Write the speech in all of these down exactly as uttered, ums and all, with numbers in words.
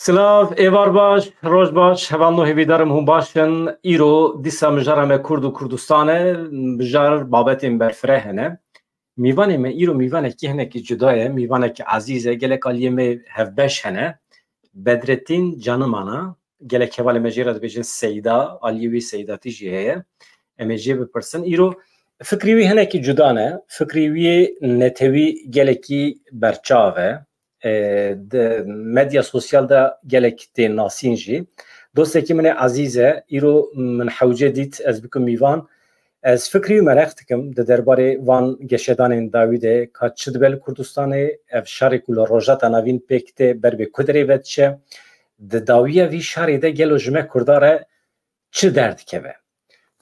Silav, êvar baş, roj baş, hevalno hêvîdarim hûn baş in. Îro dîsa mijara me Kurd û Kurdistan e, mijar babetên berfireh hene. Mîvanê me îro mîvanekî hinekî cuda ye, mîvanekî ezîz e, gelek aliyê me hevbeş hene. Bedretîn Canimana, gelek hevalê me jê re dibêjin Seyda, aliyê wî Seydatî jî heye. Em ê jê bipirsin. Îro fikrî wî hinekî cuda ne, fikrî wî netewî gelekî berçav e. E, di medya sosyal de gelek tê nasîn jî. Dostekî min ê ezîz e, îro min hewce dît, ez bikim mîvan. Ez fikrî û mereq dikim di derbarê van geşedanên dawî de, ka çi dibe li Kurdistanê, ev şerê ku li Rojhilata Navîn pêk tê, ber bê ku derê ve diçe, di dawiya vî şerê de gelo ji me Kurda re çi derdikeve?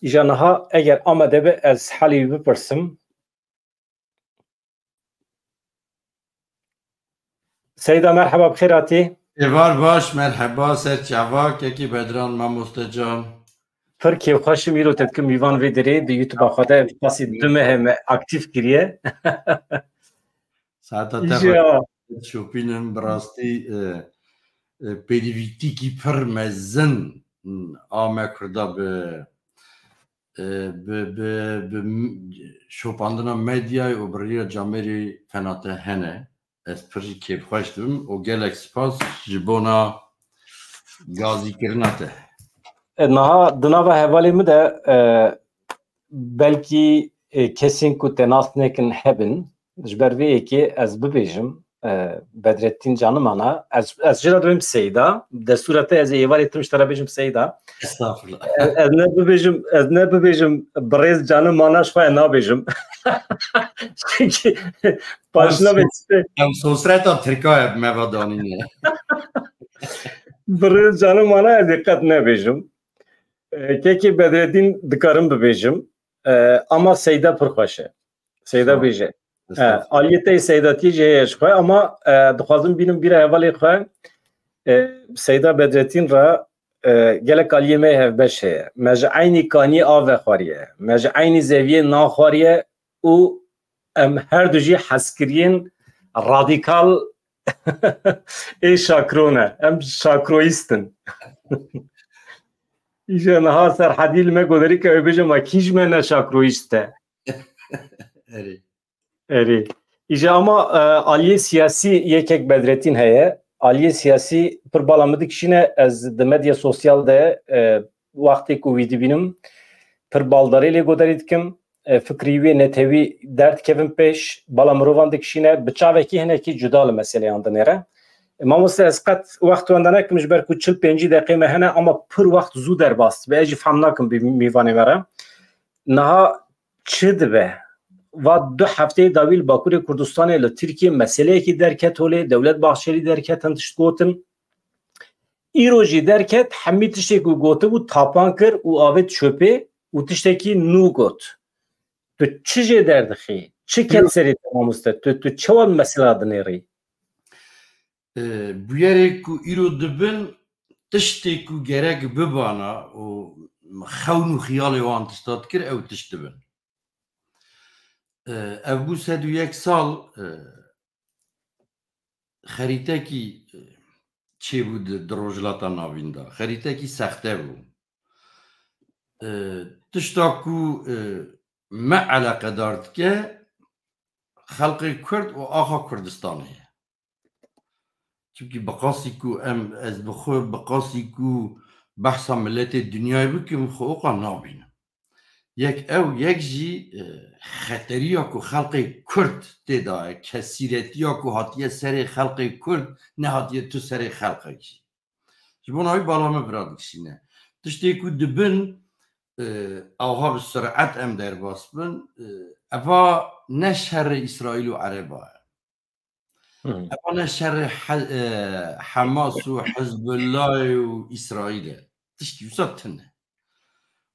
Îja niha eger amade be, ez halê wî bipirsim. Seyda, merheba, bi xêr hatî. Êvar baş, merheba, ser çava, kekî Bedran, mamoste can. Pir kêfxweş im, îro te dikim mîvan vê derê, di YouTube-a xwe de, ev qasî du meh e me aktif kiriye. Saeta te Îja. Xwe şopînim, bi rastî, e, e, pêdivîtîkî pir mezin, m, a me Kurda bi, e, bi, bi, bi m-, şopandina medyayê û bi rêya camêrê fena te hene. Ez pir jî kêfxweş dibim û gelek spas ji bona gazîkirina te. E, niha di nava hevalê min de, e, belkî, e, kesên ku te nas nekin hebin. Ji ber vê yekê ez bibêjim, e, Bedrettin Canimana, ez, ez jê re dibêm Seyda. Destûra te, ez ê êvarê tim ji te re bêjim Seyda. Estağfurullah. Ez, ez ne bibêjim, ez ne bibêjim birêz Canimana, ji xwe nabêjim. Çünkü paşna ve işte. Em sosreta Tirka ye, me va danîne. Birêz Canimana ez ê qet nebêjim. E, kekê Bedrettin dikarim bibêjim. E, ama Seyda pir xweş e. Seyda bêje. Estağfurullah. E, aliyê te Seydatiyê jî heye ji xwe, ama, e, dixwazim bînim bîra hevalê xwe. E, Seyda Bedrettin re, e, gelek aliyê me hevbeş heye. Me ji eynî kaniyê av vexwariye. Me ji eynî zeviyê nan xwariye û em her du jî hezkiriyên radîkal ê şakro ne. Em şakroyîst in. Îja niha Serhedî li me goderî ke ew bêje, ma kî ji me ne şakroyîst e? Erê. Erê. Îja ama, e, aliyê siyasî yekek Bedretîn heye. Aliyê siyasî pir bala min dikişîne. Ez di medya sosyal de, e, wextê ku wî dibînim, pir baldarî lê goderî dikim. E, fikrî wê netewî derdikevin pêş, bala mirovan dikişîne, bi çavekî hinekî cuda li meseleyan dinêre. E, mamoste, ez qet wext wenda nekim, ji ber ku çil pêncî deqê me hene, ama pir wext zû derbas dibe. Ez jî fehm nakim bi mîvanê me re. Niha çi dibe? Va du hefteyê dawî li Bakurê Kurdistanê li Tirkiyê meseleyekî derket holê, Dewlet Bahçelî derket hin tişt gotin. Îro jî derket, hemî tiştê ku gotibû tapan kir û avêt çöpê û tiştekî nû got. Tu çi jê derdixî? Çi ket serê te, mamoste? Tu, tu çawa mesela dinêrî? E, bûyerê ku îro dibin, tiştê ku gerek bibana û xewn û xiyalê wan tişta dikir, ew tişt dibin. E, ev bû sed û yek sal, e, xerîtekî, e, çêbû di, di Rojhilata Navîn de. Xerîtekî sexte bû. E, tişta ku, e, me eleqedar dike, xelqê Kurd û axa Kurdistanê ye. Çimkî bi qasî ku em, ez bi xwe bi qasî ku behsa miletê dinyayê bikim, xwe oqa nabînim. Yek ew, yek jî, e, xeteriya ku xelqê Kurd tê de ye, kesîretiya ku hatiye serê xelqê Kurd, nehatiye tu serê xelqek jî. Ji bona wî bala me vira dikişîne. Tiştê ku dibin, e, awha bi suret em derbas bin, e, eva ne şerê Îsraîl û Ereba ye. Hı. Eva ne şerê He-, e, Hamas û Hizbullahê û Îsraîl e. Tiştî wisa tune.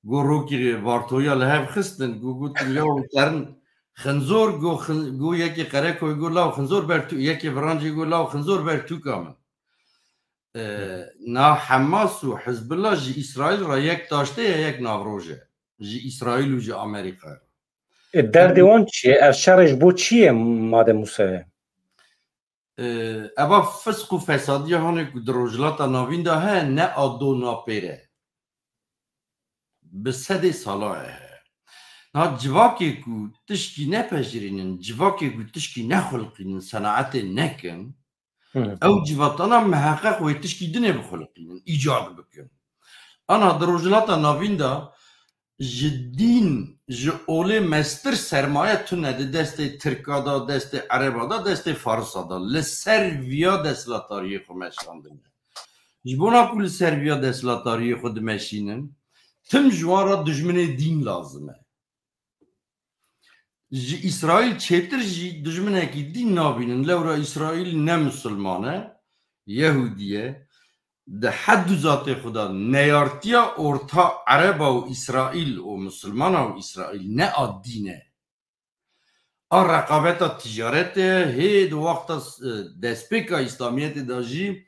Go rokî Vartoya li hev xistin, go gotin, ya terin xinzor, go xin-, go yekê Qerekoyê go law xinzor ber tu, yekê Virancê go law xinzor ber tûka min. E, Hı. Na Hamas û Hizbullah ji Îsraîl re yek taştê ye, yek navroj e. Ji Îsraîl û ji Amerîkayê re. E, derdê wan çi ye? Ev şerê ji bo çi ye, madem wisa ye? Eva fisq û fesadiya hanê ku di Rojhilata Navîn de heye, ne a do na pêr e. Bi sedê sala e heye. Niha civakê ku tişkî nepejirînin, civakê ku tişkî nexulqînin, senaetê nekin, Hı. ew civatana miheqeq wê tişkî dinê bixulqînin, îcad bikin. Ana di Rojhilata Navîn de ji dîn, ji olê mestir sermaye tune di destê Tirka de, destê Ereba de, destê Farisa de. Li ser viya desthilatariyê xwe meşandine. Ji bona ku li ser viya desthilatariyê xwe dimeşînin, tim ji wan re dijminê dîn lazim e. Ji Îsraîl çêtir jî dijminekî dîn nabînin. Lewra Îsraîl ne misilman e, Yehûdî ye. Di hed û zatê xwe de neyartiya orta Ereba û Îsraîl û misilmana û Îsraîl ne a dîn e. A reqabeta ticaretê hê di wexta s-, e, destpêka Îslamiyetê de jî,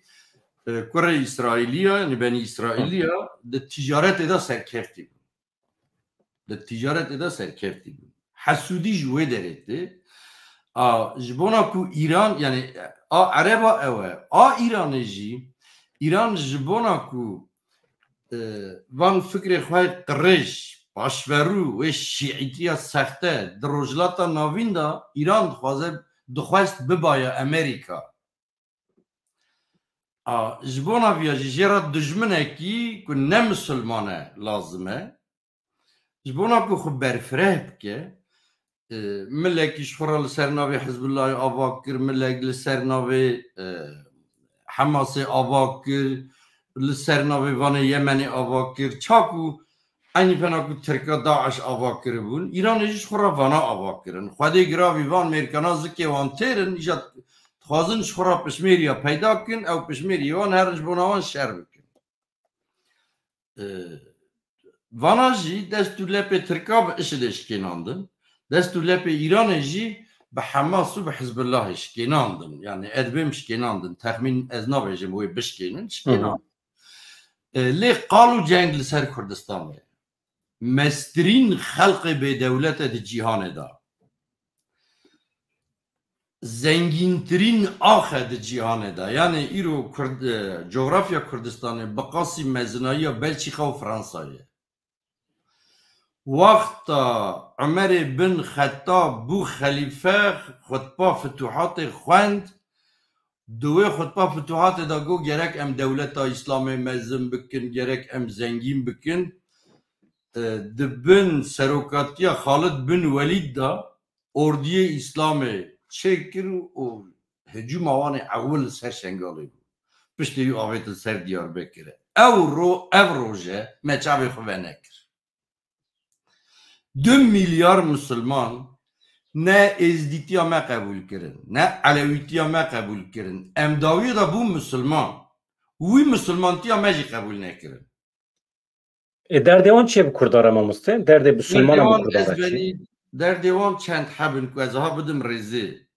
e, kurê Îsraîlî ya, yanî Benî Îsraîlî ya, di ticaretê de serkeftî bû. Di ticaretê de serkeftî bû. Hesûdî ji wê derê tê. A, ji bona ku Îran, yanî a Ereba ew e, a Îranê jî, Îran ji bona ku, e, van fikrê xwe qirêj, paşverû, wê şîîtiya sexte, di Rojhilata Navîn de Îran dixwaze, dixwest bibaye Amerîka. A, ji bona viya jî jê re dijminekî ku ne misilman e lazim e. Ji bona ku xwe berfireh bike, e, milekî ji xwe re li ser navê Hizbullahê ava kir, milek li ser navê, e, Hemasê ava kir, li ser navê vanê Yemenê ava kir. Ça ku eynî pena ku Tirka DAIŞ ava kiribûn, Îranê jî ji xwe re vana ava kirin. Xwedê giravî van mêrkana zikê wan têr in, îja dixwazin ji xwe re pişmêriya peyda bikin, ew pişmêriyê wan herin ji bona wan şer bikin. E, vana jî dest û lepê Tirka bi IŞİDê şikênandin. Dest û lepê Îranê jî bi Hemas û bi Hizbullahê şikênandin. Yani ez dibêm şikênandin. Texmîn ez nabêjim wê bişkênin, Hı hı. şikênandin. E, lê qal û ceng li ser Kurdistanê. Mestirîn xelqê bêdewlet e di cîhanê de. Zengîntirîn ax e di cîhanê de. Yani îro Kurd, e, cografya Kurdistanê bi qasî mezinayiya Belçîka û Fransayê. Wexta Umerê bin Xettab bû xelîfe, xutba fituhatê xwend. Di wê xutba fituhatê de got, gerek em dewleta Îslamê mezin bikin, gerek em zengîn bikin. E, di bin serokatiya Xalid bin Welîd de ordiyê Îslamê çêkir û hicûma wan ê ewil li ser Şengalê bû. Piştî wî avêt li ser Diyarbekirê. Ew ro-, ev roje me çavê xwe venekir. Du milyar misilman ne êzdîtiya me qebûl kirin, ne elewîtiya me qebûl kirin. Em dawiyê de bûn misilman. Wî misilmantiya me jî qebûl nekirin. Ê, derdê wan çi ye bi Kurdan re, mamoste? Derdê Derdê bisilmana bi wan Kurdan ez re çi ye? Benî, derdê wan çend heb in ku ez ha bidim rêzê.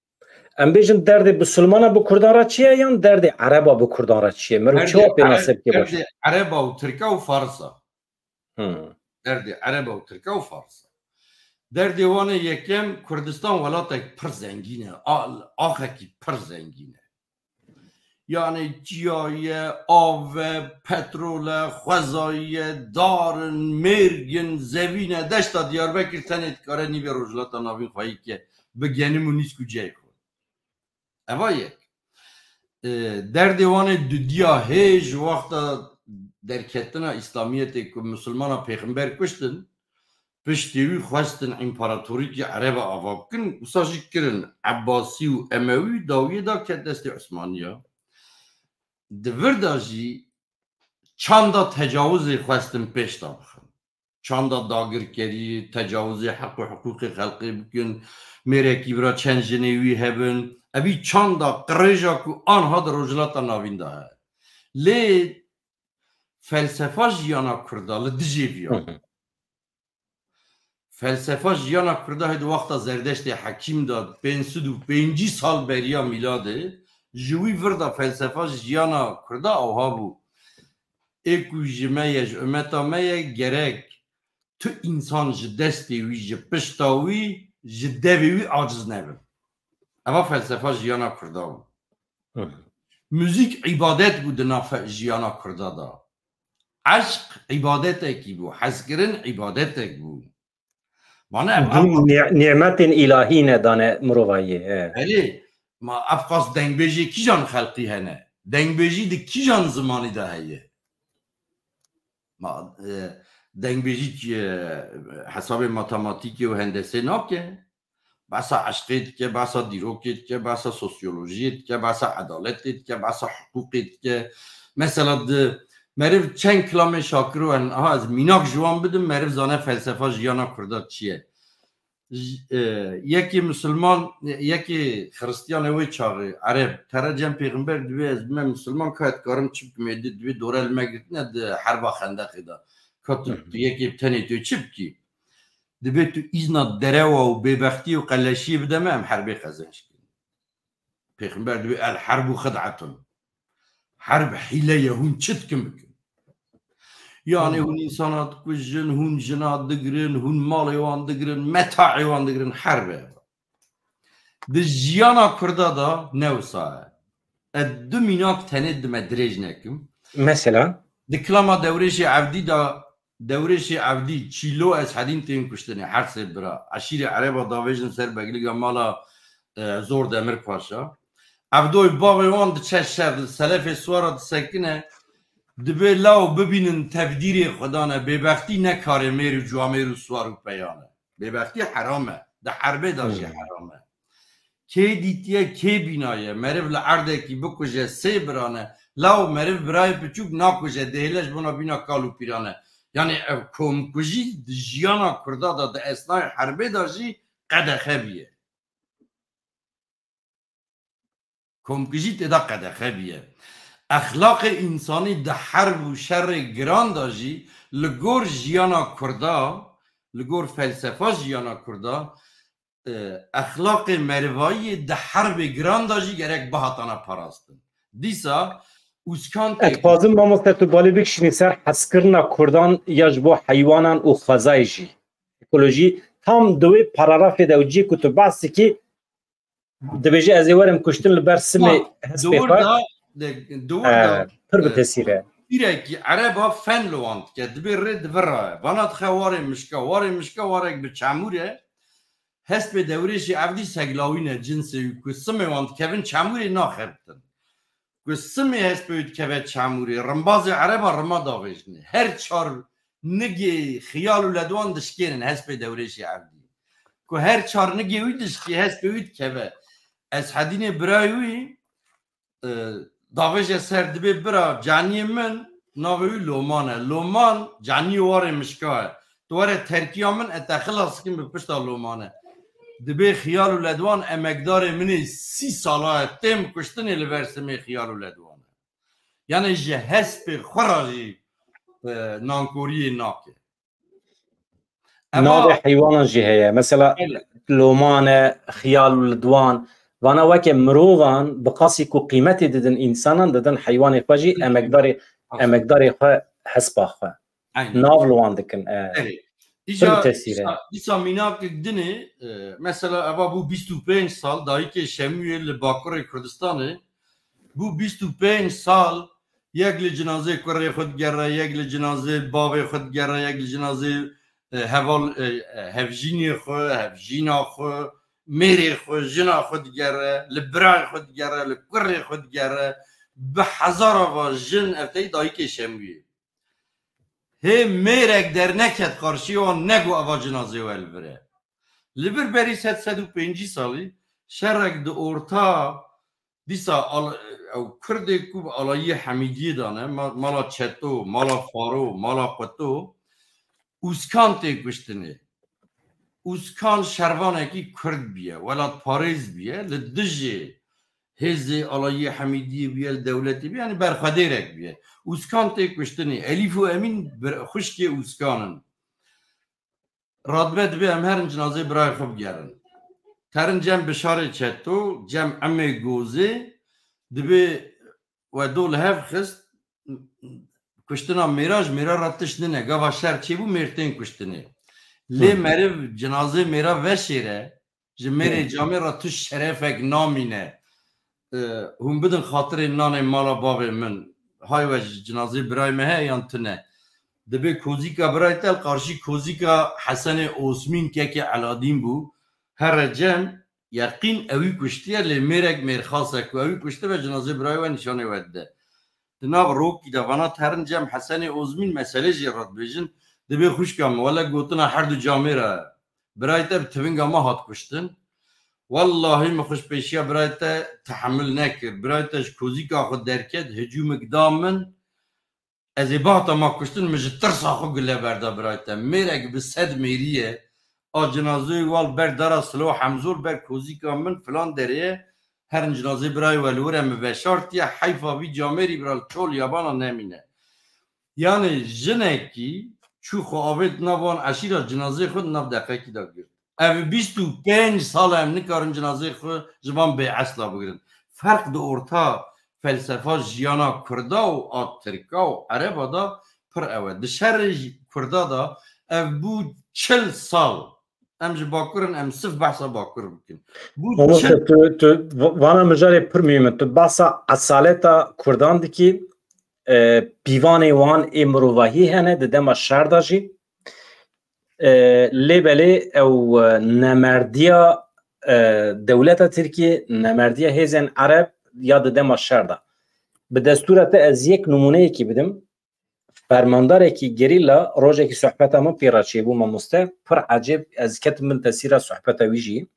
Em bêjin derdê bisilmana bi Kurdan re çi ye yan derdê Ereba bi Kurdan re çi ye? Meriv Derdê çawa pê Ereb-, nasib ke baş? Derdê Ereba û Tirka û Farsa. Hmm. Derdê Ereba û Tirka û Farsa. Derdê wan ê yekem, Kurdistan welatek pir zengîn e. A-, axekî pir zengîn e. Yani çiya ye, av e, petrol e, xwezayî ye, dar in, mêrg in, zevîn e, deşta Diyarbekir tenê dikare nîvê Rojhilata Navîn xweyî ke bi genim û nîsk û ceyê xwe. Eva yek. E, derdê wan ê dudiya hê ji wexta derketina Îslamiyetê ku misilmana pêxember kuştin, piştî wî xwestin împaratorîkî Ereba ava bikin, wisa jî kirin. Ebasî û Emewî dawiyê da ket destê Osmaniya. Di vir de jî çanda tecawizê xwestin pêş de bixin. Çanda dagirkerî, tecawizê heq û hiqûqê xelkê bikin, mêrekî bira çend jinê wî hebin. Evî çanda qirêja ku anha di Rojhilata Navîn de heye. Lê felsefa jiyana Kurda li dijê viya. Hı hı. Felsefa jiyana Kurda hê di wexta Zerdeştê Hekîm de, pênc sed û pêncî sal beriya mîladê, ji wî vir de felsefa jiyana Kurda awha bû. Ê ku ji me ye, ji umeta me ye, gerek tu însan ji destê wî, ji pişta wî, ji devê wî aciz nebin. Eva felsefa jiyana Kurda bû. Hı. Muzîk îbadet bû di nav jiyana Kurda de. Eşq îbadetekî bû, hezkirin îbadetek bû. Mane ev, ev, nî-, nîmetên îlahî ne dane mirovayê, he. Belê, ma ev qas dengbêjê kîjan xelqî hene? Dengbêjî di kîjan zimanî de heye? Ma, e, dengbêjî, e, hesabê matematîkê û hendesê nake. Behsa eşqê dike, behsa dîrokê dike, behsa sosyolojiyê dike, behsa edaletê dike, behsa hiqûqê dike. Mesela di meriv çend kilamê Şakiro en, aha, ez mînak ji wan bidim, meriv zane felsefa jiyana Kurda çi ye. J-, e, yekê misilman, yekê xiristiyan e wê çaxê, Ereb, tere cem pêxember dibê ez bime misilman, ka ez dikarim çi bikim, êdî dibê dore li me girtine di herba xendeqê de. Ka tu, Hı hı. tu yekê bi tenê tu çi bikî? Dibê tu îzna derewa û bêbextiyê û qeleşiyê bide me, em herbê qezenc kirin. Pêxember dibê, "El herbu xid'etun." Herb hîle ye, hûn çi dikin bikin. Yani hûn însana dikujin, hûn jina digirin, hûn malê wan digirin, metaê wan digirin, herb e. Di jiyana Kurda de ne wisa ye. Ez du mînak tenê dime dirêj nekim. Mesela? Di kilama Dewrêşê Evdî de, Dewrêşê Evdî, Çîlo, Eshedîn tên kuştinê, her sê bira. Eşîrê Ereba davêjin ser Begliga mala, e, Zor Demir Paşa. Evdoy bavê wan diçe şer, li selefê siwara disekine, dibê law bibînin tevdîrê Xudan e, bêbextî ne karê mêr û ciwamêr û siwar û peyan e. Bêbextî heram e. Di herbê de jî Hmm. heram e. Kê dîtiye, kê bînaye? Meriv li erdekî bikuje sê birane. Law meriv birayê piçûk nakuje, dihêle ji bona bîna kal û pîrane. Yani ev komkujî di jiyana Kurda de, di esnayê herbê de jî qedexe bûye. Komkujî tê de qedexe bûye. Exlaqê însanî di herb û şerê giran de jî li gor jiyana Kurda, li gor felsefa jiyana Kurda, e, exlaqê merivayiyê di herbê giran de jî gerek bihatana parastin. Dîsa Ûskan tê. Ez dixwazim, mamoste, tu balê bikişînî ser hezkirina Kurdan ya ji bo heywanan û xwezayê jî. Ekolojî tam di wê paragrafê de û cihê ku tu behs dikî, dibêje, "Ez ê werim kuştin li ber simê hespê xwe." Di wir de, di wir de, e, pir bi tesîr e. Pîrekî Ereba fen li wan dike, dibê rê di vir re ye. Vana dixe warê mişka, warê mişka warek bi çemûr e. Hespê Dewrêşê Evdî seglawî ne, cinsê wî ku simê wan dikevin çemûrê naxebitin. Ku simê hespê wî dikeve çemûrê, rimbazê Ereba rima davêjinê. Her çar nigê xiyal û ledwan dişkênin hespê Dewrêşê Evdî. Ku her çar nigê wî dişkê, hespê wî dikeve. Eshedînê birayê wî, e, davêje ser, dibê, "Bira, caniyê min navê wî Loman e. Loman caniyê warê mişka ye. Tu were terkiya min, ez te xilas kim bi pişta Loman e." Dibê xiyal û ledwan emekdarê min ê sî sala ye, tên kuştinê li ber simê xiyal û ledwan e. Yani ji hespê xwe re jî, e, nankoriyê nake. Ema navê heywanan jî heye. Mesela, Öyle. Loman e, xiyal û lidwan. Vana weke mirovan bi qasî ku qîmetê didin însanan, didin heywanê xwe jî, Hı. emekdarê, Aferin. emekdarê xwe, hespa xwe. Aynen. Nav li wan dikin. E, Erê. Pir Îca, tesîr e. Îsa, îsa mînakek dinê, e, mesela eva bû bîst û pênc sal dayikê Şemûyê li Bakurê Kurdistanê bû bîst û pênc sal yek li cinazê kurê xwe digere, yek li cinazê bavê xwe digere, yek li cinazê, e, heval, e, e, hevjînê xwe, hevjîna xwe, mêrê xwe, jina xwe digere, li birayê xwe digere, li kurê xwe digere. Bi hezara va jin, ev tey dayikê Şemûyê. Hê mêrek derneket qarşî wan, nego eva cinazê we li vir e. Li vir berî sed, sed û pêncî salî şerek di orta Dîsa al-, ew Kurdê ku bi alayî Hemîdiyê de ne, ma-, mala Çeto, mala Faro, mala Quto, Ûskan tê kuştinê. Ûskan şervanekî Kurd bûye, welatparêz bûye, li dijê hêzê alayî Hemîdiyê bûye, li dewletê bûye, yanî berxwedêrek bûye. Ûskan tê kuştinê. Elîf û Emîn bir-, xwişkê Ûskan in. Radbe dibê em herin cinazê birayê xwe bigerin. Terin cem Bişarê Çeto, cem Emê Gozê, dibê we do li hev xist, kuştina mêra ji mêra re tişt nine. Gava şer çêbû, mêr tên kuştinê. Lê Hı. meriv cinazê mêra veşêre, ji mêrê Hı. camê re tu şerefek namîne. e, hûn bidin xatirê nanê mala bavê min. Hay we ji cinazê birayê me heye yan tune? Dibê kozîka birayê te li qarşî kozîka Hesenê Osmîn kekê Eladîn bû. Here cem, yeqîn ewî kuştiye, lê mêrek mêrxas e ku ewî kuştibe, cinazê birayê we nîşanê we dide. Di nav rokî de vana terin cem Hesenê Osmîn meselê jê re dibêjin. Dibê xwişka min, wele gotina her du camêra birayê te bi tivinga me hat kuştin. Wellahî min xwişk pêşiya birayê te tehemil nekir. Birayê te ji kozîka xwe derket, hicûmik da min. Ez ê bihata ma kuştin, min ji tirsa xwe gule berda birayê te. Mêrek bi sed mêrî ye. A cinazeyê wal ber dara Silo Hemzor, ber kozîka min filan derê ye. Herin cinazeyê birayê we li wir e, min veşartiye. Heyfa vî camêrî bira li çol yabana nemîne. Yanî jinekî çû xwe avêt nav wan eşîra, cinazeyê xwe di nav deqekî de girt. Ev bîst û pênc sal e em nikarin cinazeyê xwe ji van bêesla bigirin. Ferq di orta felsefa jiyana Kurda û a Tirka û Ereba de pir ew e. Di şerê jî Kurda de ev bû çil sal. Em ji Bakur in, em sif behsa Bakur bikin. Bû Mamoste, çil tu, tu, vana mijarê pir muhîm e. Tu behsa esaleta Kurdan dikî, e, pîvanê wan ê mirovahî hene di dema şer de jî. E, lê belê ew, e, nemerdiya, e, dewleta Tirkiyê, nemerdiya hêzên Ereb ya di dema şer de. Bi destûra te ez yek nimûneyekî bidim. Fermandarekî gerîla rojekî sohbeta min pê re çêbû mamoste. Pir ecêb, ez ketim bin tesîra sohbeta wî jî.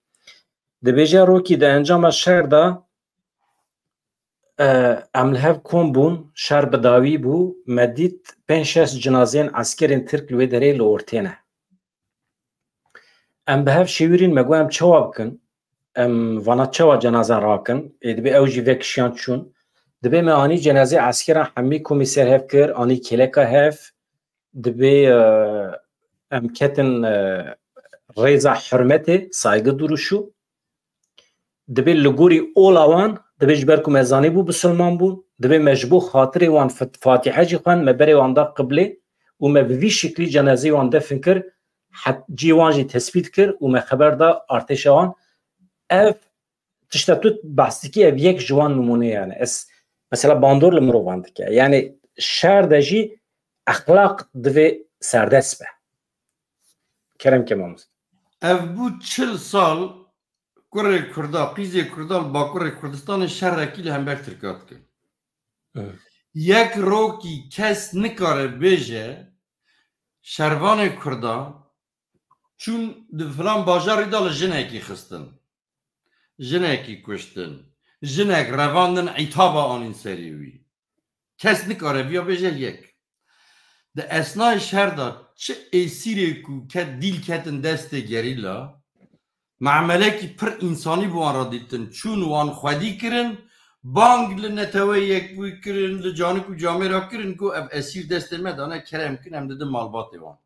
Dibêje rokî di encama şer de, e, em li hev kom bûn, şer bi dawî bû, me dît pênc şeş cinazeyên eskerên Tirk li wê derê li ortê ne. Em bi hev şêwirîn, me got em çawa bikin? Em vana çawa cenaze rakin? Ê dibê ew jî vekişiyan çûn. Dibê me anî cenazê eskeran hemî komî ser hev kir, anî kêleka hev. Dibê, e, em ketin, e, rêza hurmetê, saygı duruşu. Dibê li gorî ola wan, dibê ji ber ku me zanîbû bisilman bûn, dibê me ji bo xatirê wan fit-, fatihe jî xwend, me berê wan da qiblê û me bi vî şiklî cenazeyê wan defin kir, het-, cihê wan jî tespît kir û me xeber da artêşa wan. Ev tişta tu behs dikî, ev yek ji wan nimûneyan e. Ez mesela bandor li mirovan dike. Yani şer de jî exlaq divê serdest be. Kerem ke mamoste. Ev bû çil sal kurê Kurda, qîzê Kurda li Bakurê Kurdistanê şerekî li hember Tirka dikin. Evet. Yek rokî kes nikare bêje şervanê Kurda çûn di filan bajarî de li jinekî xistin. Jinekî kuştin. Jinek revandin, îtaba anîn serê wî. Kes nikare viya bêje yek. Di esnayê şer de çi êsîrê ku ket, dîl ketin destê gerîla, memelekî pir însanî bi wan re dîtin. Çûn wan xwedî kirin, bang li Neteweyê Yekbûyî kirin, li canik û camêra kirin ku ev esîr destê me dane, kerem kin, em didin malbatê wan.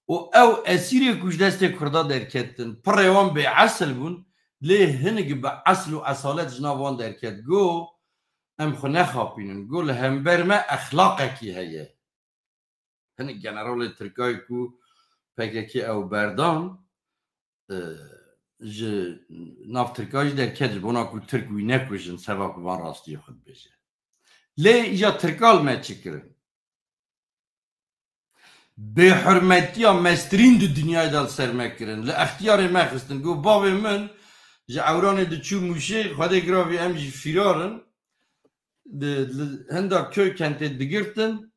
Û ew esîrê ku ji destê Kurda derketin, pirê wan bêesil bûn, lê hinek bi esil û esalet ji nav wan derket. Got, em xwe nexapînin. Got, li hember me exlaqekî heye. Hinek generalê Tirkayê ku P K K ew berdan, e, ji nav Tirka jî derket, ji bona ku Tirk wî nekujin, seba ku van rastiyê xwe dibêje. Lê îja Tirka li me çi kirin? Bêhurmetiya mestirîn di dinyayê de li ser me kirin. Li extiyarê me xistin. Got, bavê min ji Ewranê diçû Mûşê, Xwedê giravî em jî fîrar in. Di, li hinda köy kentê digirtin.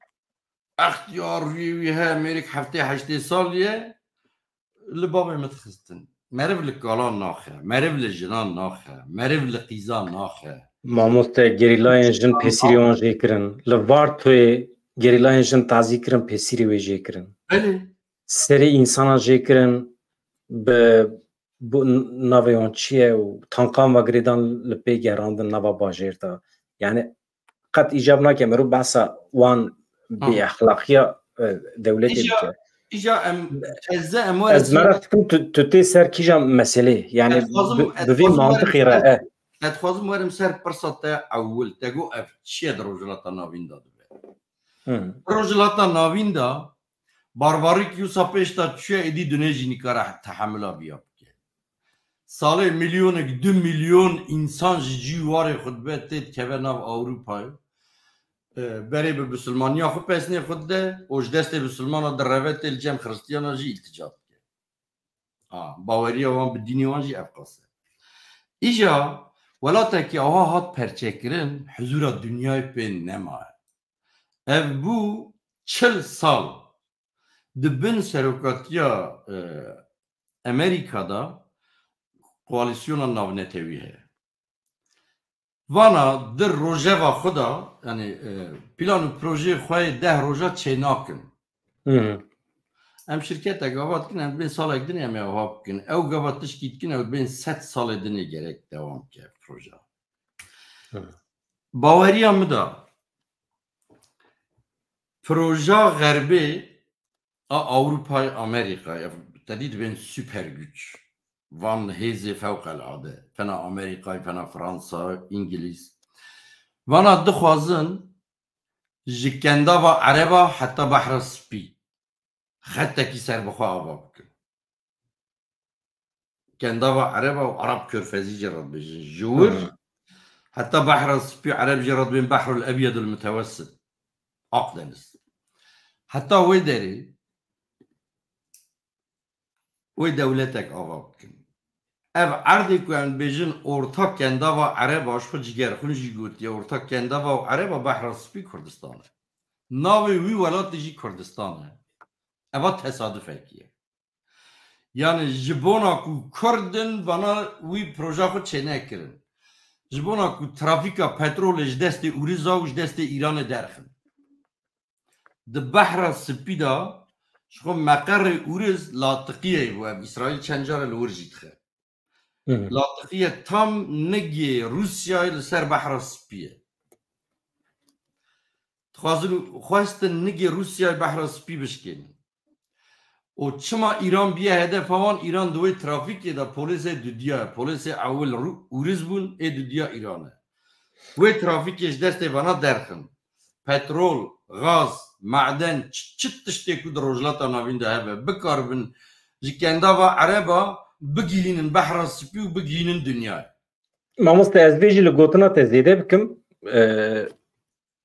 Extiyar rûyê wî heye, mêrik heftê heştê sal ye. Li bavê min dixistin. Meriv li kalan naxe, meriv li jinan naxe, meriv li qîzan naxe. Mamoste, gerîlayên jin pêsîrê wan jê kirin. Li Vartoyê gerîlayên jin tazî kirin, pêsîrê wê jê kirin. Belê. Serê însanan jê kirin, bi, bi navê wan çi ye û tankan ve girêdan li pê gerandin nava bajêr de. Yani qet îcab nake meriv behsa wan Ha. bêexlaqiya, e, dewletê Îja, bike. îja em, ez, em Ez ez merak dikim tu, tu tê ser kîja meselê. Yani Ez dixwazim, bi, ez bi vî dixwazim mantiqî werim re, ser, e. ez dixwazim werim ser pirsa te ewil. Te got ev çi ye di Rojhilata Navîn de dibe? Hı. Rojhilata Navîn de barbarîk yusa pêş de çûye, êdî dunê jî nikare tehemila viya bike. salê milyonek, du milyon însan ji cî û warê xwe dibe tê dikeve nav Ewropayê. E, berê bi bisilmaniya xwe pesnê xwe dide û ji destê bisilmana direve tê li cem xiristiyana jî îltica dike. Ha, baweriya wan bi dînê wan jî ev qas e. Îja welatekî awa hat perçekirin, huzûra dinyayê pê nemaye. Ev bû çil sal di bin serokatiya, e, Amerîka de koalîsyona navnetewî heye. Vana di rojeva xwe de, yani, e, plan û projeyê xwe yê deh roja çênakin. Hı hı. Em şirketek ava dikin, em bên salek din em ê ava bikin. Ew gava tişkî dikin, ew bên sed salê dinê gerek dewam bike proje. Hı. Baweriya min de proja Xerbê a Ewropayê, Amerîkayê, ev tedî dibên super güç. Van hêzê fewqelade. Fena Amerîkayê, fena Fransa, Îngilîz. Vana dixwazin ji kendava Ereba heta Behra Spî xetekî serbixwe ava bikin. Kendava Ereba û Arap Körfezî jê re dibêjin. Ji wir Hı. heta Behra Spî Ereb jê re dibên Behrul Ebyedul Mütewessit. Akdeniz. Heta wê derê wê dewletek ava bikin. Ev erdê ku em dibêjin orta kendava Ereba, ji xwe Cigerxwîn jî gotiye, orta kendava û Ereba Behra Spî Kurdistan e. Navê wî welatê jî Kurdistan e. Eva tesadufekî ye. Yani ji bona ku Kurd in, vana wî proja xwe çênekirin. Ji bona ku trafîka petrolê ji destê Ûriza û ji destê Îranê derxin. Di Behra Spî de ji xwe meqerê Ûriz latiqiyê bû, ev Îsraîl çend care li wir jî dixe. Hı hı. Latiqiyê tam nigê Rûsyayê li ser Behra Spî ye. Dixwazin û xwestin nigê Rûsyayê Behra Spî bişkênin. Û çima Îran biye hedefa wan? Îran di wê trafîkê de polêsê dudiya, polêsê ewil Rû-, Ûriz bûn, ê dudiya Îran e. Wê trafîkê ji destê vana derxin. Petrol, gaz, maden, çi, çi tiştê ku di Rojhilata Navîn de hebe, bikaribin ji kendava Ereba bigihînin Behra Spî û bigihînin dinyayê. Mamoste, ez vê jî li gotina te zêde bikim, e,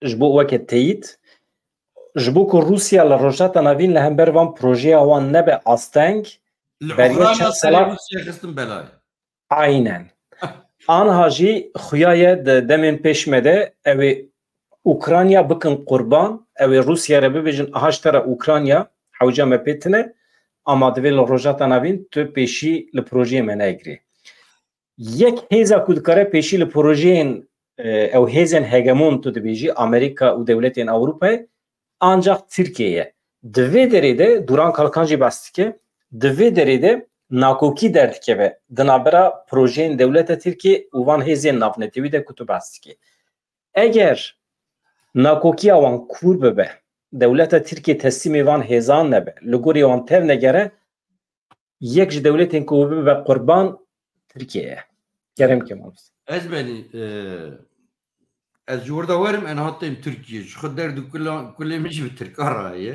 ji bo weke teyîd, ji bo ku Rûsya li Rojhilata Navîn li hember van projeya wan nebe asteng, Li beriya Ukrayna çend serê sala Rûsya xistin belayê. Aynen. Anha jî xuya ye di demên pêş me de, ew ê Ukrayna bikin qurban, ew ê Rûsya re bibêjin, aha ji te re Ukrayna, hewca me pê tine, ama divê li Rojhilata Navîn tu pêşî li projeyê me negirê. Yek hêza ku dikare pêşî li projeyên, e, ew hêzên hegemon tu dibêjî, Amerîka û dewletên Ewropayê, ancax Tirkiye ye. Di vê derê de, Duran Kalkan jî behs dike, di vê derê de nakokî derdikeve di navbera projeyên dewleta Tirkiye û van hêzên navnetewî de ku tu behs dikî. Eger nakokiya wan kûr bibe, dewleta Tirkiye teslîmê van hêzan nebe, li gorî wan tevnegere, yek ji dewletên ku bibe qurban Tirkiye ye. Kerem ke mamoste. Ez benî, e, ez ji wir de werim, en hat têm Tirkiye. Ji xwe derd û kula-, kulê min jî bi Tirka re ye.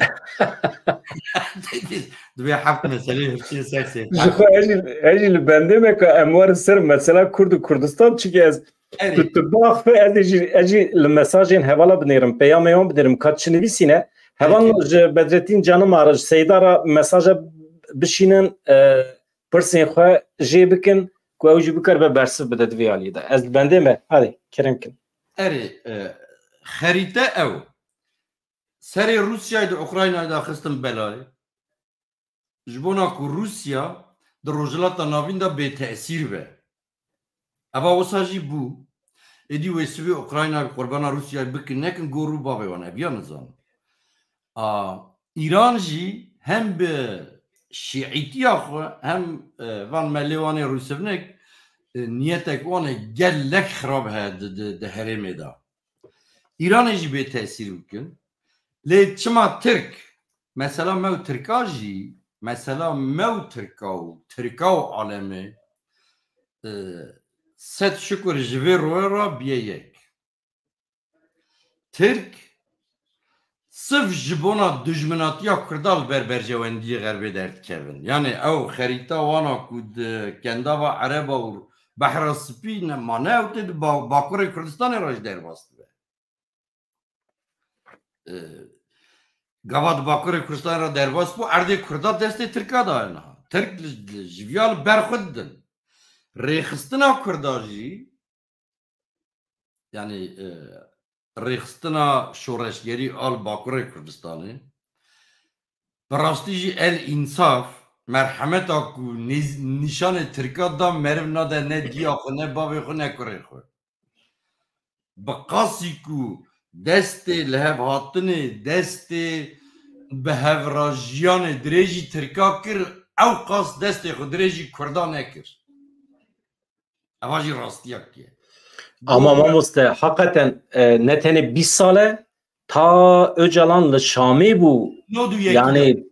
Divê heft meseleyê hirçê ser sê. Ji xwe ez jî, ez jî li bendê me ku em werin ser mesela Kurd û Kurdistan, çike ez Erê. Tu, tu baxfe, ez ê jî, ez jî li mesajên hevala binêrim, peyamê wan binêrim, ka çi nivîsîne. Heval Peki. Ji Bedretîn Canimar, ji Seyda re mesaja bişînin, e, pirsên xwe jê bikin, ku ew jî bikaribe bersiv bide di vê alî de. Ez li bendê me, hadi, kerem kin. Erê, e, xerîte ew. Serê Rûsyayê di Ukraynayê de xistin belayê. Ji bona ku Rûsya di Rojhilata Navîn de bêtesîr be. Eva wisa jî bû. Êdî wê sibê Ukrayna bi qurbana Rûsyayê bikin nekin, gor û bavê wan ev ya nizan. A, Îran jî hem bi şîîtiya xwe hem, e, van melê wan ê Rûsivnik, e, niyetek wan ê gelek xirab heye di, di, di herêmê de. Îranê jî bê tesîr bikin. Lê çima Tirk? Mesela me û Tirka jî, mesela me û Tirka û Tirka û alemê, e, sed şukur ji vê royê re biye yek. Tirk Sif ji bona dijminatiya Kurda li ber berjewendiyê Xerbê derdikevin. Yani ew xerîta wana ku di kendava Ereba û Behra Spî ne, ma ne ew tê di ba-, Bakurê Kurdistanê re jî derbas dibe. E, gava di Bakurê Kurdistanê re derbas bû, erdê Kurda destê Tirka daye niha. Tirk li, li, ji viya li ber xwe didin. Rêxistina Kurda jî, yani, e, rêxistina şoreşgerî a li Bakurê Kurdistanê, bi rastî jî El Însaf merhemeta ku nêz-, nîşanê Tirka da, meriv nade ne diya xwe, ne bavê xwe, ne kurê xwe. Bi qasî ku destê lihevhatinê, destê bi hev re jiyanê dirêjî Tirka kir, ew qas destê xwe dirêjî Kurda nekir. Eva jî rastiyek ye. Ama mamoste, hakikaten, e, ne tenê bîst sal e, ta Ocalan li Şamê bû. Nod û yekî Yani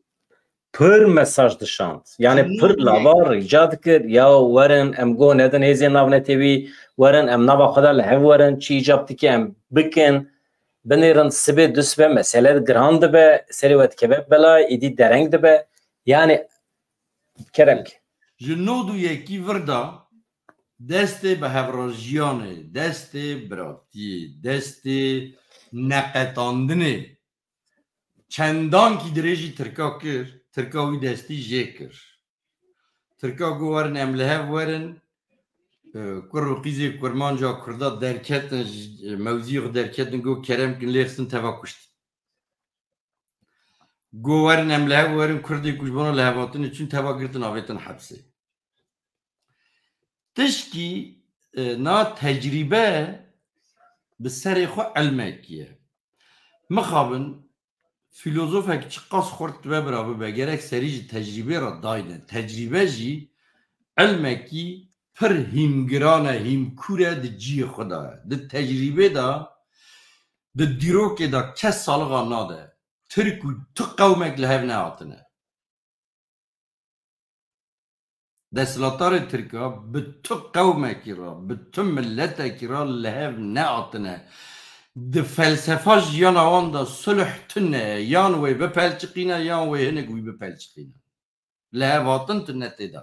pir mesaj dişand. Yani Nod û pir yekî. Lavar rica dikir, ya werin em go nedin hêzên navnetewî, werin em nava xwe de li hev werin, çi îcab dike em bikin, binêrin sibê du sibe mesele giran dibe, serê we dikeve bela, êdî dereng dibe. Yani kerem ke. Ji nod û yekî vir de destê bi hevrajiyanê, destê biratiyê, destê neqetandinê çendankî dirêjî Tirka kir, Tirka wî destî jê kir. Tirka got werin em li hev werin, e, kur û qîzê kurmanca Kurda derketin, ji, e, mewziyê xwe derketin, got kerem kin lêxistin teva kuştin. Got werin em li hev werin, Kurdê ku ji bona lihevhatinê çûn teva girtin avêtin hepsê. Tişkî, e, na tecrîbe bi serê xwe ilmekî ye. Mixabin fîlozofek çiqas xurt dibe bira bibe, gerek serî ji tecrîbê re dayne. Tecrîbe jî ilmekî pir hîmgiran e, hîmkûr e di cihê xwe de ye. Di tecrîbê de, di dîrokê de kes salixa nade. Tirk û tu qewmek li hev nehatine. Desthilatdarê Tirka bi tu qewmekî re, bi tu miletekî re li hev nehatine. Di felsefa jiyana wan de sulh tune ye. Yan wê bipelçiqîne, yan wê hinek wî bipelçiqîne. Li hev hatin tune tê de.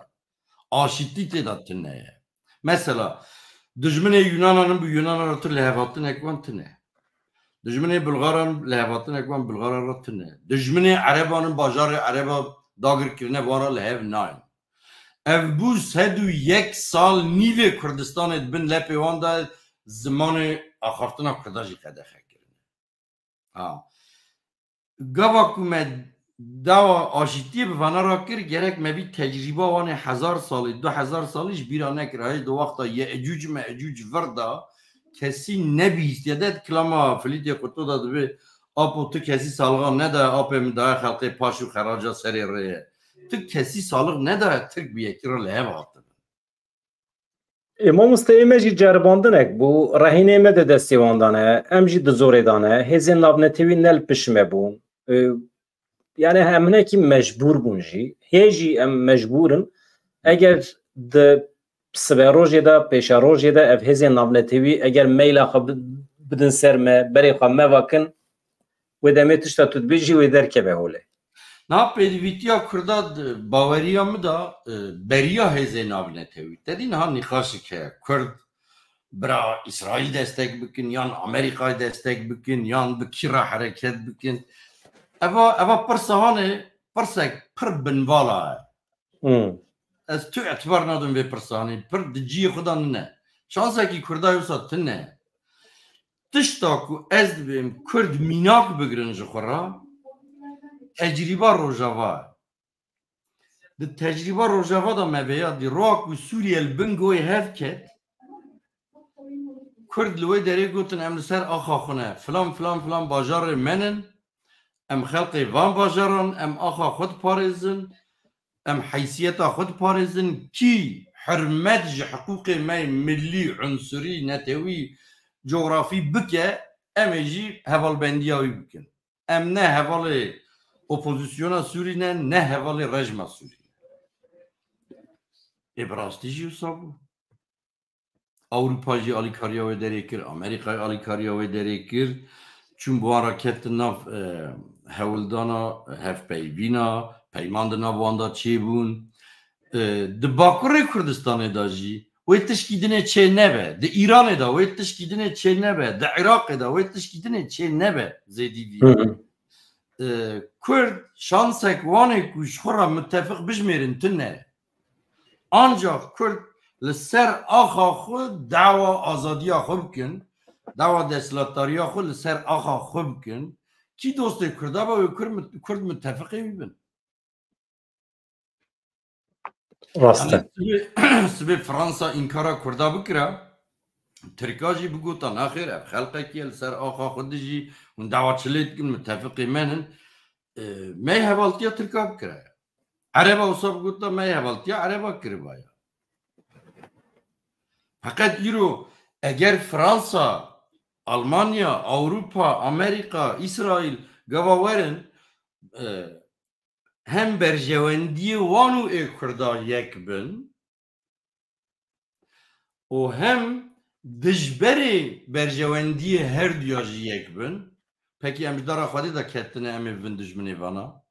Aşîtî tê de tune ye. Mesela, dijminê Yunanan in, bi Yunanan re tu li hev hatinek wan tune. Dijminê Bulgaran, li hev hatinek wan Bulgaran re tune. Dijminê Ereban in, bajarê Ereba dagir kirine, wan re li hev nayên. Ev bû sed û yek sal nîvê Kurdistanê di bin lepê wan de zimanê axaftina Kurda jî qedexe kirine. Ha. Gava ku me dawa aşîtiyê bi vana re kir, gerek me vî tecrîba wan ê hezar salî, du hezar salî ji bîra nekir. Hey, di wexta Yecûc Mecûc vir de kesî nebihîstiye. De kilama Filîtê Quto de dibê, apo tu kesî salixa nedaye, apê min daye xelqê paş û xeraca serê rê ye. Tu kesî salix nedaye Tirk bi yekî re li hev hatibin. Ê mamoste, ê me jî ceribandinek bû, rehînê me di destê wan de ne, em jî di zorê de ne, hêzên navnetewî ne li pişt me bûn. Ê, yani em hinekî mecbûr bûn jî. Hê jî em mecbûr in. Eger di siberojê de, pêşerojê de ev hêzên navnetewî eger meyla xwe bi-, bidin ser me, berê xwe me vekin, wê demê tişta tu dibêjî wê derkeve holê. Niha pêdivîtiya Kurda di baweriya min de, e, beriya hêzê navnetewî. Te dî niha nîqaşek heye. Kurd bira Îsraîl destek bikin, yan Amerîkayê destek bikin, yan bi kî re hereket bikin. Eva, eva pirsa hanê, pirsek pir binvala ye. Hmm. Ez tu etibar nadim vê pirsa hanê. Pir di cihê xwe de nine. Şansekî Kurda wisa tune. Tişta ku ez dibêm Kurd mînak bigirin ji xwe re, tecrîba Rojava ye. Di tecrîba Rojava de me vêya dî, roa ku Sûriye li bin goyê hev ket, Kurd li wê derê gotin, em li ser axa xwe ne, filan, filan, filan bajarê me nin, em xelqê van bajaran, em axa xwe diparêzin, em heysiyeta xwe diparêzin, kî hurmet ji hiqûqê me yê millî, unsurî, netewî, cografî bike, em ê jî hevalbendiya wî bikin. Em ne hevalê opozisyona Sûrî ne, ne hevalê rejma Sûrî ne. Ê bi rastî jî wisa bû. Ewropa jî alîkariya wê derê kir, Amerîkayê alîkariya wê derê kir. çûn bi wan re ketin nav, e, hewldana, hevpeyvîna, peyman di nav wan de çêbûn. E, di Bakurê Kurdistanê de jî wê tişkî dinê çê nebe. Di Îranê de wê tişkî dinê çê nebe. Di Iraqê de wê tişkî dinê çê nebe zêdî vî. Hı hı. E, Kurd şansek wane ku ji xwe re mitefiq bijmêrin tune. Ancax Kurd li ser axa xwe dawa azadiya xwe bikin, dawa desthilatdariya xwe li ser axa xwe bikin. Kî dostê Kurda be wê Kurd mit-, Kurd mitefiqê wî bin. Rast e. Yanî sibê, sibê Fransa înkara Kurda bikira, Tirka jî bigota, naxêr, ev xelqekî ye, li ser axa xwe dijî, hûn dawa çi lê dikin, mitefiqê me nin. E, me hevaltiya Tirka bikiraya. Ereba wisa bigota, me hevaltiya Ereba kiribaya. Feqet îro eger Fransa, Almanya, Ewropa, Amerîka, Îsraîl gava werin, e, hem berjewendiyê wan û ê Kurda yek bin û hem dijberê berjewendiyê her duya jî yek bin. Pekî em ji dara Xwedê de ketine, em ê bibin dijminê vana?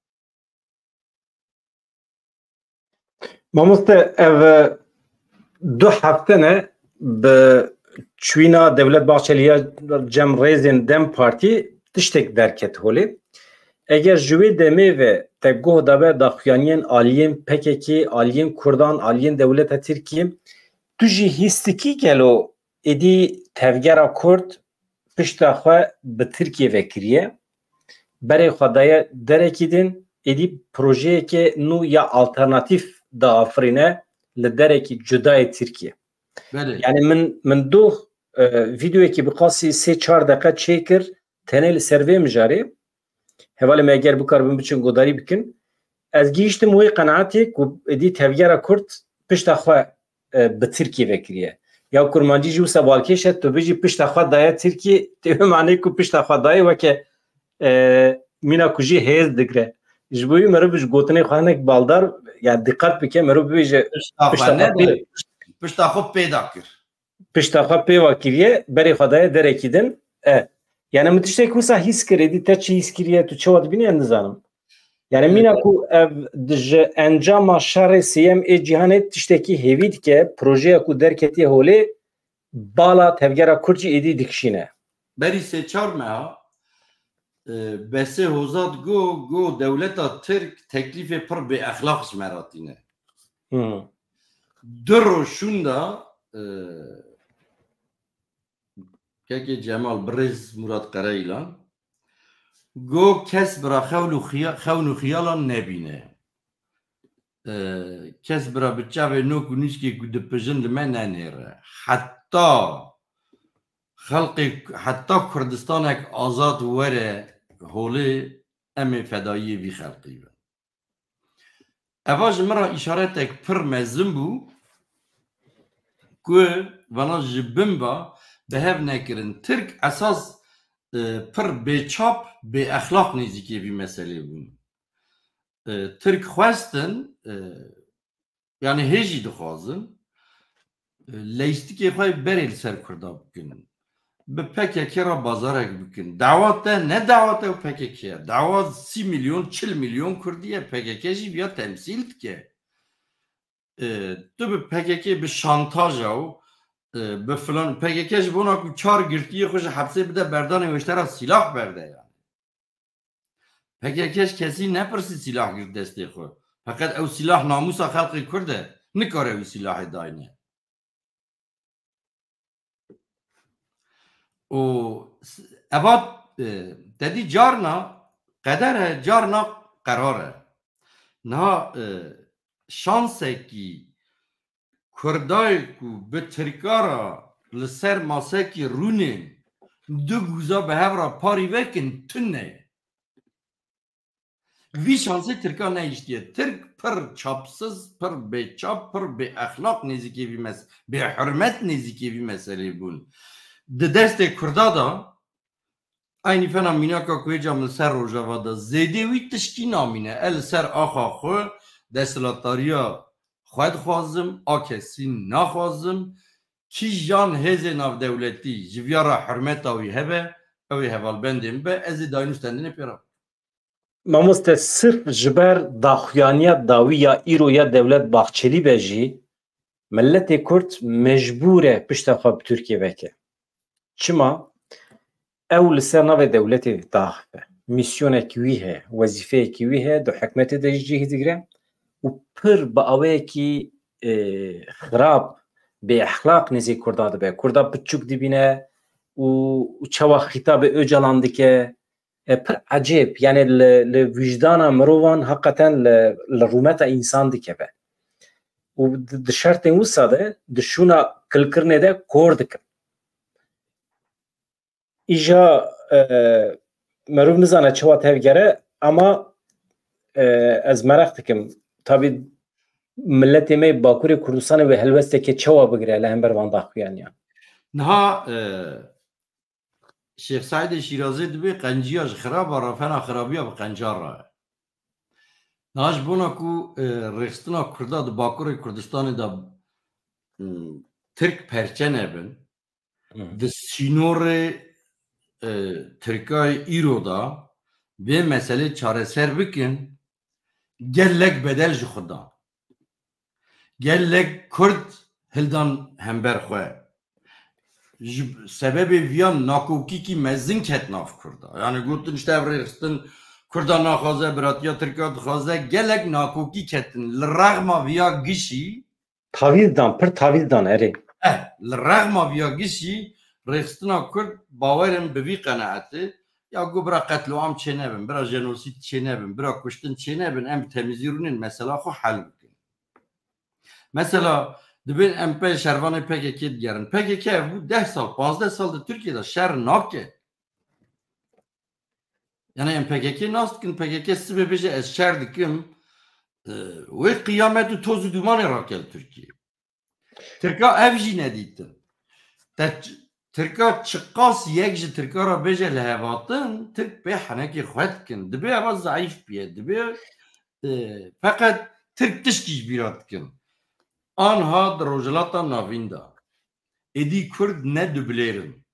Mamoste, ev du hefte ne bi çûyîna Dewlet Bahçelî ya cem rêzên DEM Partî tiştek derket holê. Eger ji wê demê ve te guh dabe daxuyaniyên aliyên P K K, aliyên Kurdan, aliyên dewleta Tirkiyê, tu jî hîs dikî gelo êdî tevgera Kurd pişta xwe bi Tirkiyê ve kiriye? Berê xwe daye derekî din, êdî projeyeke nû ya alternatîf diafirîne li derekî cudayê Tirkiyê. Belê. Yani min, min doh, e, vîdeoyekî bi qasî sê çar deqe çêkir, tenê li ser vê mijarê. Hevalê me eger bikaribin biçin godarî bikin. Ez gihîştim wê qenaetê ku êdî tevgera Kurd pişta xwe, e, bi Tirkiyê vekiriye. Ya kurmancî jî wisa balkêş e, tu bijî pişta xwe daye Tirkiyê, tê wê manê ku pişta xwe daye weke, e, mîna ku jî hêz digre. Ji bo wî meriv ji gotinê xwe hinek baldar, yani diqet bike, meriv bibêje pişta xwe pê-, pişta xwe pêda kir. Pişta xwe pêva kiriye, berê xwe daye derekî din. E, yani min tiştek wisa hîs kir, êdî te çi hîs kiriye, tu çawa dibînî, ez nizanim. Yani mîna ku ev di ji encama şerê sêyem ê cîhanê tiştekî hêvî dike, projeya ku derketiye holê, bala tevgera Kurd jî êdî dikişîne. Berî sê çar meha, e, Besê Hoza digo, go dewleta Tirk teklîfê pir bêexlaq ji me re tîne. Hı. Du roj şûnda, e, Kekê Cemal, birêz Murat Qereîlan, go kes bira xewn û xiya-, xewn û xiyalan nebîne. E, kes bira bi çavê nok û nûçkê ku dipijin li me nenêre. Heta xelqê, heta Kurdistanek azad were holê, em ê fedayiyê vî xelqî bin. Eva ji min re îşaretek pir mezin bû ku vana ji bin ve bi hev nekirin. Tirk esas, e, pir bêçap, bêexlaq nêzîkê vî meselê bûn. E, Tirk xwestin, e, yani hê jî dixwazin, e, leyîstikê xwe berê li ser Kurda bikin. Bi P K K re bazarek bikin. Dawa te ne dawa te û P K K ye. Dawa sî milyon, çil milyon Kurdî ye. P K K jî viya temsîl dike. E, tu bi P K K bi şantaja û, e, bi filan, P K K ji bona ku çar girtiyê xwe ji hepsê bide berdanê û ji te re sîlah berde yani. P K K ji kesî nepirsî sîlah girt destê xwe. Feqet ew sîlah namûsa xelkê Kurd e. Nikare wî sîlahê dayne. Û s-, eva, e, te dî carna qeder e, carna qerar e. Niha, e, şansekî Kurdayê ku bi Tirka re li ser masekî rûnên du guza bi hev re parî vekin tune ye. Vî şansê Tirka nehiştiye. Tirk pir çapsiz, pir bêçap, pir bêexlaq nêzîkê vî mes-, bêhurmet nêzîkê vî meselê bûn. Di destê Kurda de, eynî fena mînaka ku êca min li ser Rojava de, zêdê wî tişkî namîne. Ez li ser axa xwe, desthilatdariya xwe dixwazim, a kesî naxwazim. Kîjan hêzê navdewletî ji viya re hurmeta wî hebe, Ew ê hevalbendê min be, ez ê dayîn û stendinê pê re. Mamoste, sirf ji ber daxuyaniya dawî ya îro ya Dewlet Bahçelî be jî, miletê Kurd mecbûr e pişta xwe bi Tirkiyê veke. Çima? Ew li ser navê dewletê diaxife. Mîsyonekî wî heye, wezîfeyekî wî heye, di hikûmetê de jî cihê digire û pir bi awayekî, e, xirab, bêexlaq nêzî Kurda dibe. Kurda piçûk dibîne û, û çawa xîtabê Ocalan dike, e, pir ecêb, yani li, li wijdana mirovan heqeten li, li rûmeta însan dikeve. Û di, di şertên wisa de, di şûna kilkirinê de kor dikin. Îja, e, merûv nizane çawa tevgere, ama, e, ez meraq dikim. Tabî miletê me yê Bakurê Kurdistanê wê helwesteke çawa bigire li hember van daxuyaniyan? Niha, e, Şêx Seîdê Şîrazê dibê qenciya ji xiraba re, fena xirabiya bi qenca re. Niha ji bona ku, e, rêxistina Kurda di Bakurê Kurdistanê de, m, Tirk perçe nebin, Hı. di sînorê, e, Tirkayê îro de vê meselê çareser bikin, gelek bedel ji xwe dan. Gelek Kurd hildan hember xwe. Ji sebebê viya nakokîkî mezin ket nav Kurda. Yani gotin işte ev rêxistin Kurda naxwaze, biratiya Tirka dixwaze. Gelek nakokî ketin. Li rexma viya gişî Tavîz dan, pir tavîz dan, erê. Eh, li rexma viya gişî rêxistina Kurd bawerin bi vî qenaetê, ya ku bira qetloam çênebin, bira jenosîd çênebin, bira kuştin çênebin, em temizî rûnin mesela xwe hel bikin. Mesela dibên em pê şervanê P K K digerin. P K K ev bû deh sal, pazdeh sal di Tirkiye de şer nake. Yani em P K K nas dikin, P K K sibê bêje ez şer dikim, e, wê qiyamet û toz û dumanê rake li Tirkiye. Tirka ev jî nedîtin. Te ç-, Tirka çiqas yek ji Tirka re bêje li hevatin, Tirk pê henekê xwe dikin. Dibê eva zeîf biye, dibê, e, feqet Tirk tişkî ji bîra dikin. Anha di Rojhilata Navîn de êdî Kurd ne dublêr in.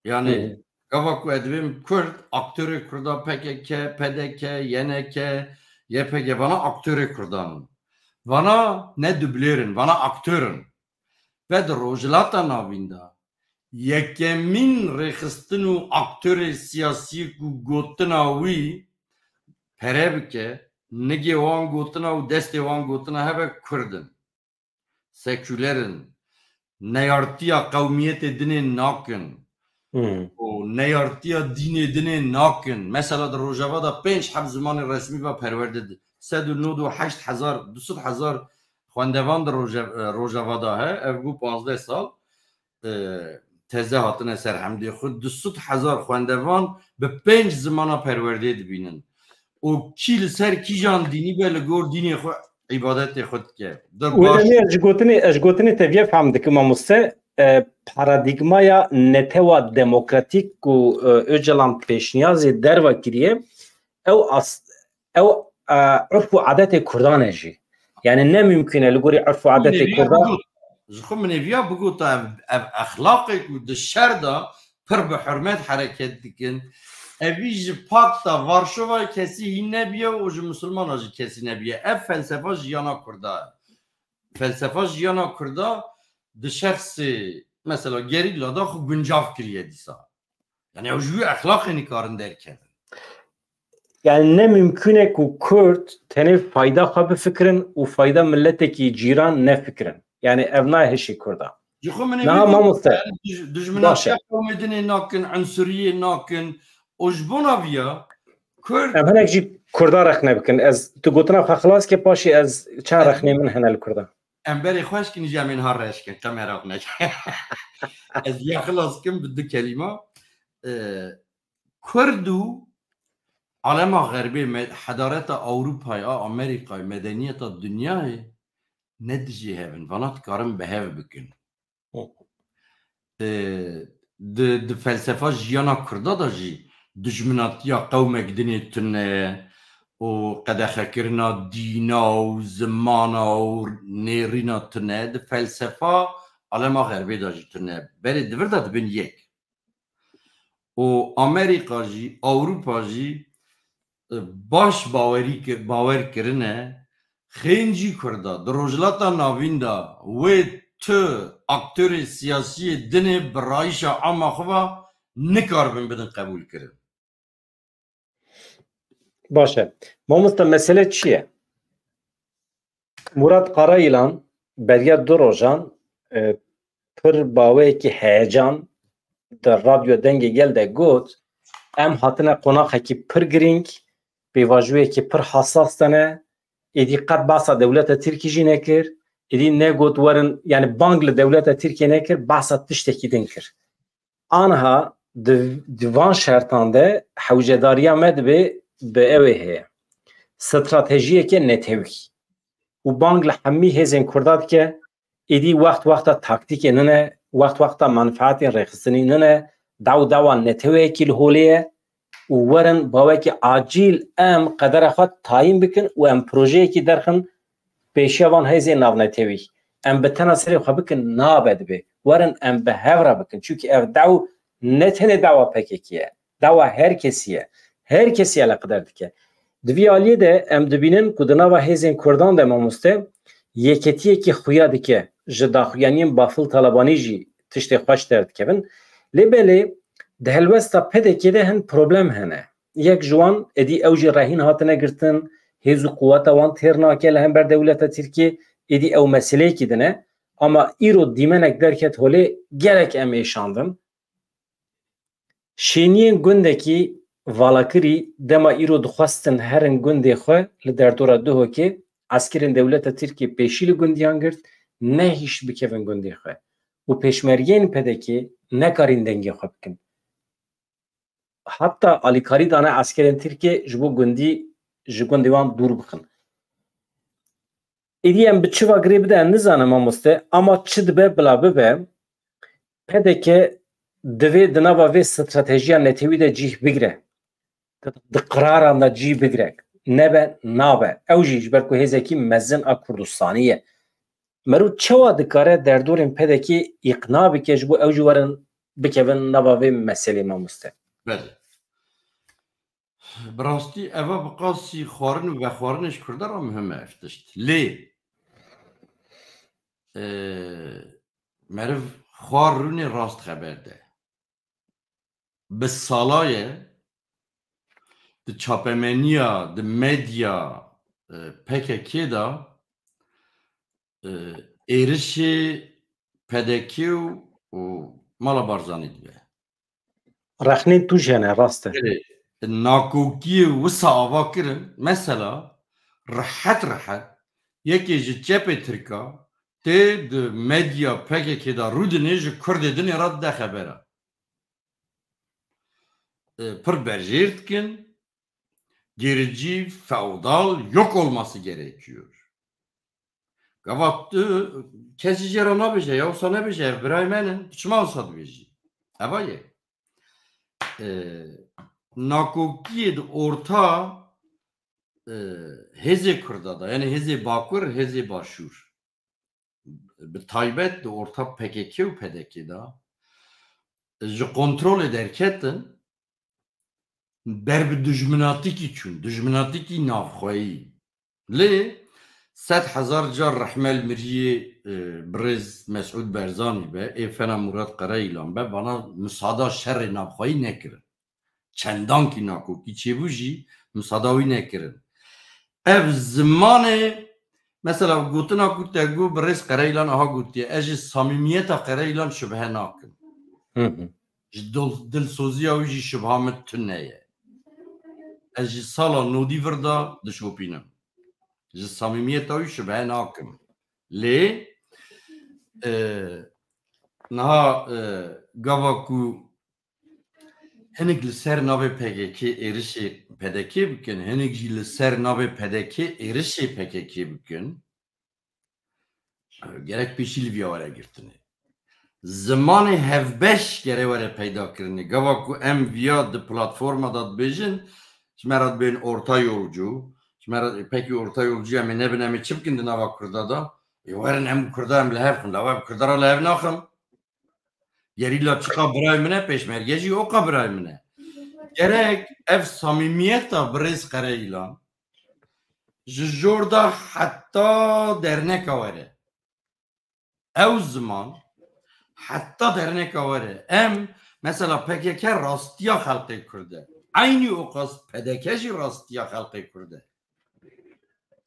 Yani Hı. gava ku ez dibêm Kurd, aktorê Kurda P K K, P D K, Y N K, Y P G, vana aktorê Kurdan in. Vana ne dublêr in, vana aktor in. Ve di Rojhilata Navîn de yekemîn rêxistin û aktorê siyasî ku gotina wî pere bike, nigê wan gotina û destê wan gotina hebe Kurd in. Sekûler in. Neyartiya qewmiyetê dinê nakin. Hmm. Û neyartiya dînê dinê nakin. Mesela di Rojava de pênc heb zimanê resmî ve perwerde di-, sed û nod û heşt hezar, du sed hezar xwendevan di Roje-, e, Rojava de he. Ev bû pazdeh sal. E, teze hatine ser hemdê xwe. Du sed hezar xwendevan bi pênc zimana perwerdê dibînin. Û kî li ser kîjan dînî be li gor dînê xwe îbadetê xwe dike. Di Wê baş- demê ez ji gotinê, ez ji gotinê te viyê fehm dikim mamoste. E, paradîgmaya netewa demokratîk ku, e, Ocalan pêşniyazê derve kiriye, ew as-, ew, e, urf û adetê Kurdan e jî. Yani ne mümkün e li gorî urf û adetê Kurdan. Ji xwe min ê viya bigota ev, ev exlaqê ku di şer de pir bi hurmet hereket dikin. Evî ji Pakta Varşovayê kesî hîn nebiye û ji Misilmana jî kesî nebiye. Ev felsefa jiyana Kurda ye. Felsefa jiyana Kurda di şexsê, mesela gerîla de xwe guncav kiriye dîsa. Yani ew ji wî exlaqê nikarin derkevin. Yani ne mümkün e ku Kurd tenê fayda xwe bifikirin û fayda miletekî cîran nefikirin. Yani ev nayê hişê Kurda. Ji xwe min ê Niha bî mamoste. Yani duj-, dujminatiya Baş e. qewmê dinê nakin, unsuriyê nakin. Û ji bona viya Kurd Em hinek jî Kurda rexne bikin. Ez, tu gotina xwe xilas ke, paşê ez çend rexnê min hene li Kurda. Em berê xweş kin jî em ên har reş kin, qe meraq neke. Ez ya xilas kim bi du kelîma. E, Kurd û alema xerbê, me-, hedareta Ewropayê, a Amerîkayê, medeniyeta dinyayê ne dijî hev in. Vana dikarin bi hev bikin. Hı. E, di, di felsefa jiyana Kurda de jî dijminatiya qewmek dinê tune û qedexekirina dîna û zimana û nêrîna tune di felsefa alema xerbê de jî tune. Berê di vir de dibin yek. û Amerîka jî, Ewropa jî, e, baş bawerî ki-, bawer kirine, xêncî Kurda di Rojhilata Navîn de wê tu aktorê siyasiyê dinê bi rayîşa ama xwe ve nikaribin bidin qebûlkirin. Baş e. Mamoste, mesele çi ye? Murat Karayilan beriya du rojan, e, pir baweyekî heyecan di Radyo Dengê Gel de got, em hatine qonaxekî pir girîng, pêvajoyekî pir hesas de ne, êdî qet behsa dewleta Tirkî jî nekir, êdî negot werin, yani bang li dewleta Tirkiyê nekir, behsa tiştekî din kir. Aniha di, di van şertan de hewcedariya me dibe bi ewê heye. Stratejiyeke netewî. Û bang li hemî hêzên Kurda dike, êdî wext wexta taktîkê nine, wext wexta menfaetên rêxistinî nine, daw dawa neteweyekî li holê ye û werin bawekî acîl em qedera xwe tayîn bikin û em projeyekî derxin pêşiya van hêzên navnetewî. Em bi tena serê xwe bikin, nabe dibe. Werin em bi hev re bikin. Çimkî ev daw ne tenê dawa P K K ye. Dawa her kesî ye. Her kesî eleqedar dike. Di vî aliyê de em dibînin ku di nava hêzên Kurdan de, mamoste, yeketiyekî xuya dike. Ji daxuyaniyên Bafil Talebanî jî tiştê xweş derdikevin. Lê belê di helwesta P D K'ê de hin problem hene. Yek ji wan, êdî ew jî rehîn hatine girtin, hêz û quweta wan têr nake li hember dewleta Tirkiyê, êdî ew meseleyekî din e. Ama îro dîmenek derket holê, gerek em êşandin. Şêniyên gundekî valakirî dema îro dixwestin herin gundê xwe li derdora Duhokê, eskerên dewleta Tirkiyê pêşî li gundiyan girt, nehişt bikevin gundê xwe û pêşmergeyên P D K'ê nekarîn dengê xwe bikin. Heta alîkarî dane eskerên Tirkiyê ji bo gundî, ji gundê wan dûr bixin. Êdî em bi çi va girê bide, em nizanin, mamoste, ama çi dibe bila bibe, P D K divê di nava vê stratejiya netewî de cîh bigre. Di qiraran de cîh bigre. Nebe, nabe. Ew jî ji ber ku hêzekî mezin a Kurdistanî ye. Meriv çawa dikare derdorên P D K'ê îqna bike ji bo ew jî werin bikevin nava vê meselê, mamoste? Belê. Bi rastî eva bi qasî xwarin û vexwarinê ji Kurdan re muhim e ev tişt. Lê, e, meriv xwar rûnê rast xeber de. Bi sala ye di çapemeniya, di medya, e, P K K de, e, êrişê P D K û, û Mala Barzanî dibe. Rexnên tu jî hene, rast e. Belê, nakokiyê wisa ava kirin, mesela, rehet rehet, yekê ji çepê Tirka tê di medya P K K de rûdinê ji Kurdê dinê re dide xebera. E, pir berjêr dikin, gerici, feodal yok olması gerekiyor. Gava tu kesî jê re nabêje, ya wisa nebêje, ev birayê me ne, tu çima wisa dibêjî? Eva ye. E, nakokiyê di orta, e, hêzê Kurda de, yani hêzê Bakur, hêzê Başûr. Bi taybet di orta P K K û P D K de ji kontrolê derketin, ber bi dijminatikî çûn, dijminatikî navxweyî. Lê sed hezar car rehme li miriyê, e, birêz Mesûd Berzanî be, ê fena Murat Qereyîlan be, bana misada şerê navxweyî nekirin. Çendankî nakokî çêbû jî misada wî nekirin. Ev zimanê, mesela gotina ku te got, birêz Qereylan aha gotiye, ez ji samîmiyeta Qereylan şibhe nakim. Hı hı. Ji dil-, dilsoziya wî jî şibha min tune ye. Ez ji sala nodî vir de dişopînim. Ji samîmiyeta wî şibhe nakim. Lê, e, niha, e, gava ku hinek li ser navê P K K êrişê P D K bikin, hinek jî li ser navê P D K êrişê P K K bikin. Gerek pêşî li viya were girtinê. Zimanê hevbeş gere were peyda kirinê. Gava ku em viya di platforma de dibêjin, ji me re dibên orta yolcu, ji me re pekî orta yolcu em ê nebin, em ê çi bikin di nava Kurda de? Ê werin em û Kurda em li hev xin. La we bi Kurda re li hev naxin. Gerîla çiqa birayê min e, pêşmerge jî oqa birayê min e. Gerek ev samîmiyeta birêz Qereyilan ji jor de heta derneka were. Ew ziman heta derneka were. Em, mesela P K K rastiya xelqê Kurd e. Eynî oqas P D K jî rastiya xelqê Kurd e.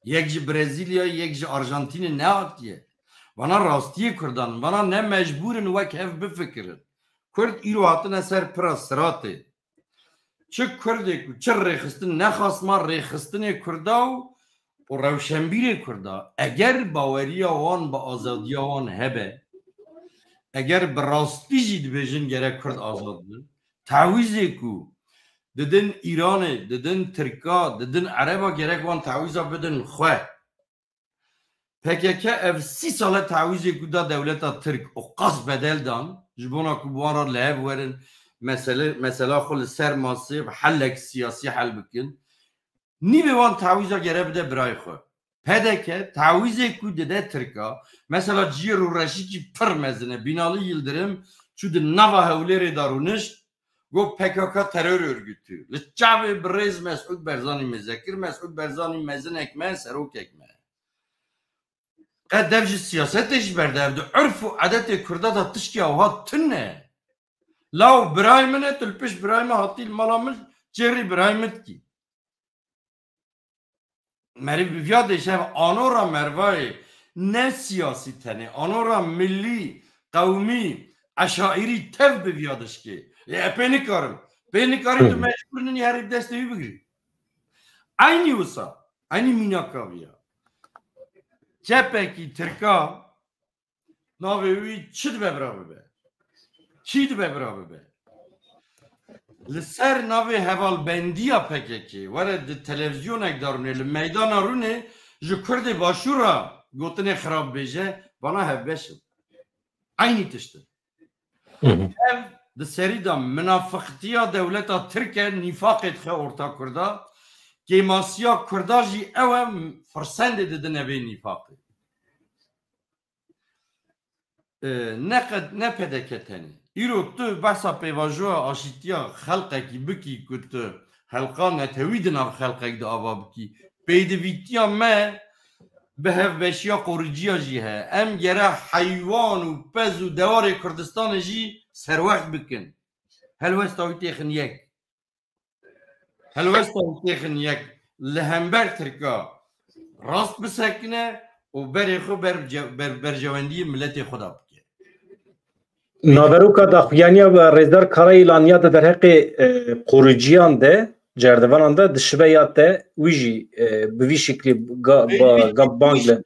Yek ji Brezîlyayê, yek ji Arjantînê nehatiye. Vana rastiyê Kurdan in. Vana ne mecbûr in wek hev bifikirin. Kurd îro hatine ser pira siratê. Çi Kurdê ku çi rêxistin nexasma rêxistinê Kurda û, û rewşenbîrê Kurda, eger baweriya wan bi azadiya wan hebe, eger bi rastî jî dibêjin gerek Kurd azad bin, tawîzê ku didin Îranê, didin Tirka, didin Ereba, gerek wan tawîza bidin xwe. P K K ev sî sal e tawîzê ku da dewleta Tirk û qas bedel dan, ji bona ku bi wan re li hev werin, mesele, mesela xwe li ser masê bi helek siyasî hel bikin. Nîvê wan tawîza gere bide birayê xwe. P D K tawîzê ku dide Tirka, mesela Ciyê Rûreşîkî pir mezin e. Bînalî Yildirim çû di nava Hewlêrê de rûnişt, got P K K terör örgütü. Li çavê birêz Mesûd Berzanî me, Zekir Mesûd Berzanî mezinek me, serokek me. Qe dev ji siyasetê jî berde, ev di urf û edetê Kurda de tiştê awha tune. Law birayê min e, tu li pişt birayê min hatî li mala min, çêrî birayê min dikî. Merî bi viya deşev anora mervayê ne siyasî tenê, anora millî, qewmî, eşaîrî tev bi viya dişkê. Lê e pê nikarim. Pê nikarî tu Hı. mecbûr ninî herî bi destê wî bigirî. Eynî wisa, eynî mînaka viya. Çepekî Tirka navê wî çi dibe bira bibe? Çî dibe bira bibe? Li ser navê hevalbendiya P K K were di televîzyonek de rûnê, li meydana rûnê ji Kurdê Başûra gotinê xirab bêje, bana hevbeş in. Eynî tişt in. Hı hı. Ev di serî de minafiqtiya dewleta Tirk e, nîfaqê dixe orta Kurda. Kêmasiya Kurda jî ew e, firsendê didine vê nîfaqê. E, ne qed, ne P D K tenê. Îro tu behsa pêvajoya aşîtiya xelqekî bikî ku tu helqa netewî di nav xelqek de ava bikî. Pêdivîtiya me bi hevbeşiya qoriciya jî heye. Em gere heywan û pez û dewarê Kurdistanê jî serwext bikin. Helwesta wî têxin yek. Helwesta wî têxin yek, li hember Tirka rast bisekine û berê xwe ber, ber, berjewendiyê miletê xwe de bike. Naveroka daxuyaniya Rêzdar Karayîlan ya de derheqê, e, qoriciyan de, cerdevanan de, di şiveya te wî jî, e, bi vî şiklî ga, Peyvî ga, ga bang li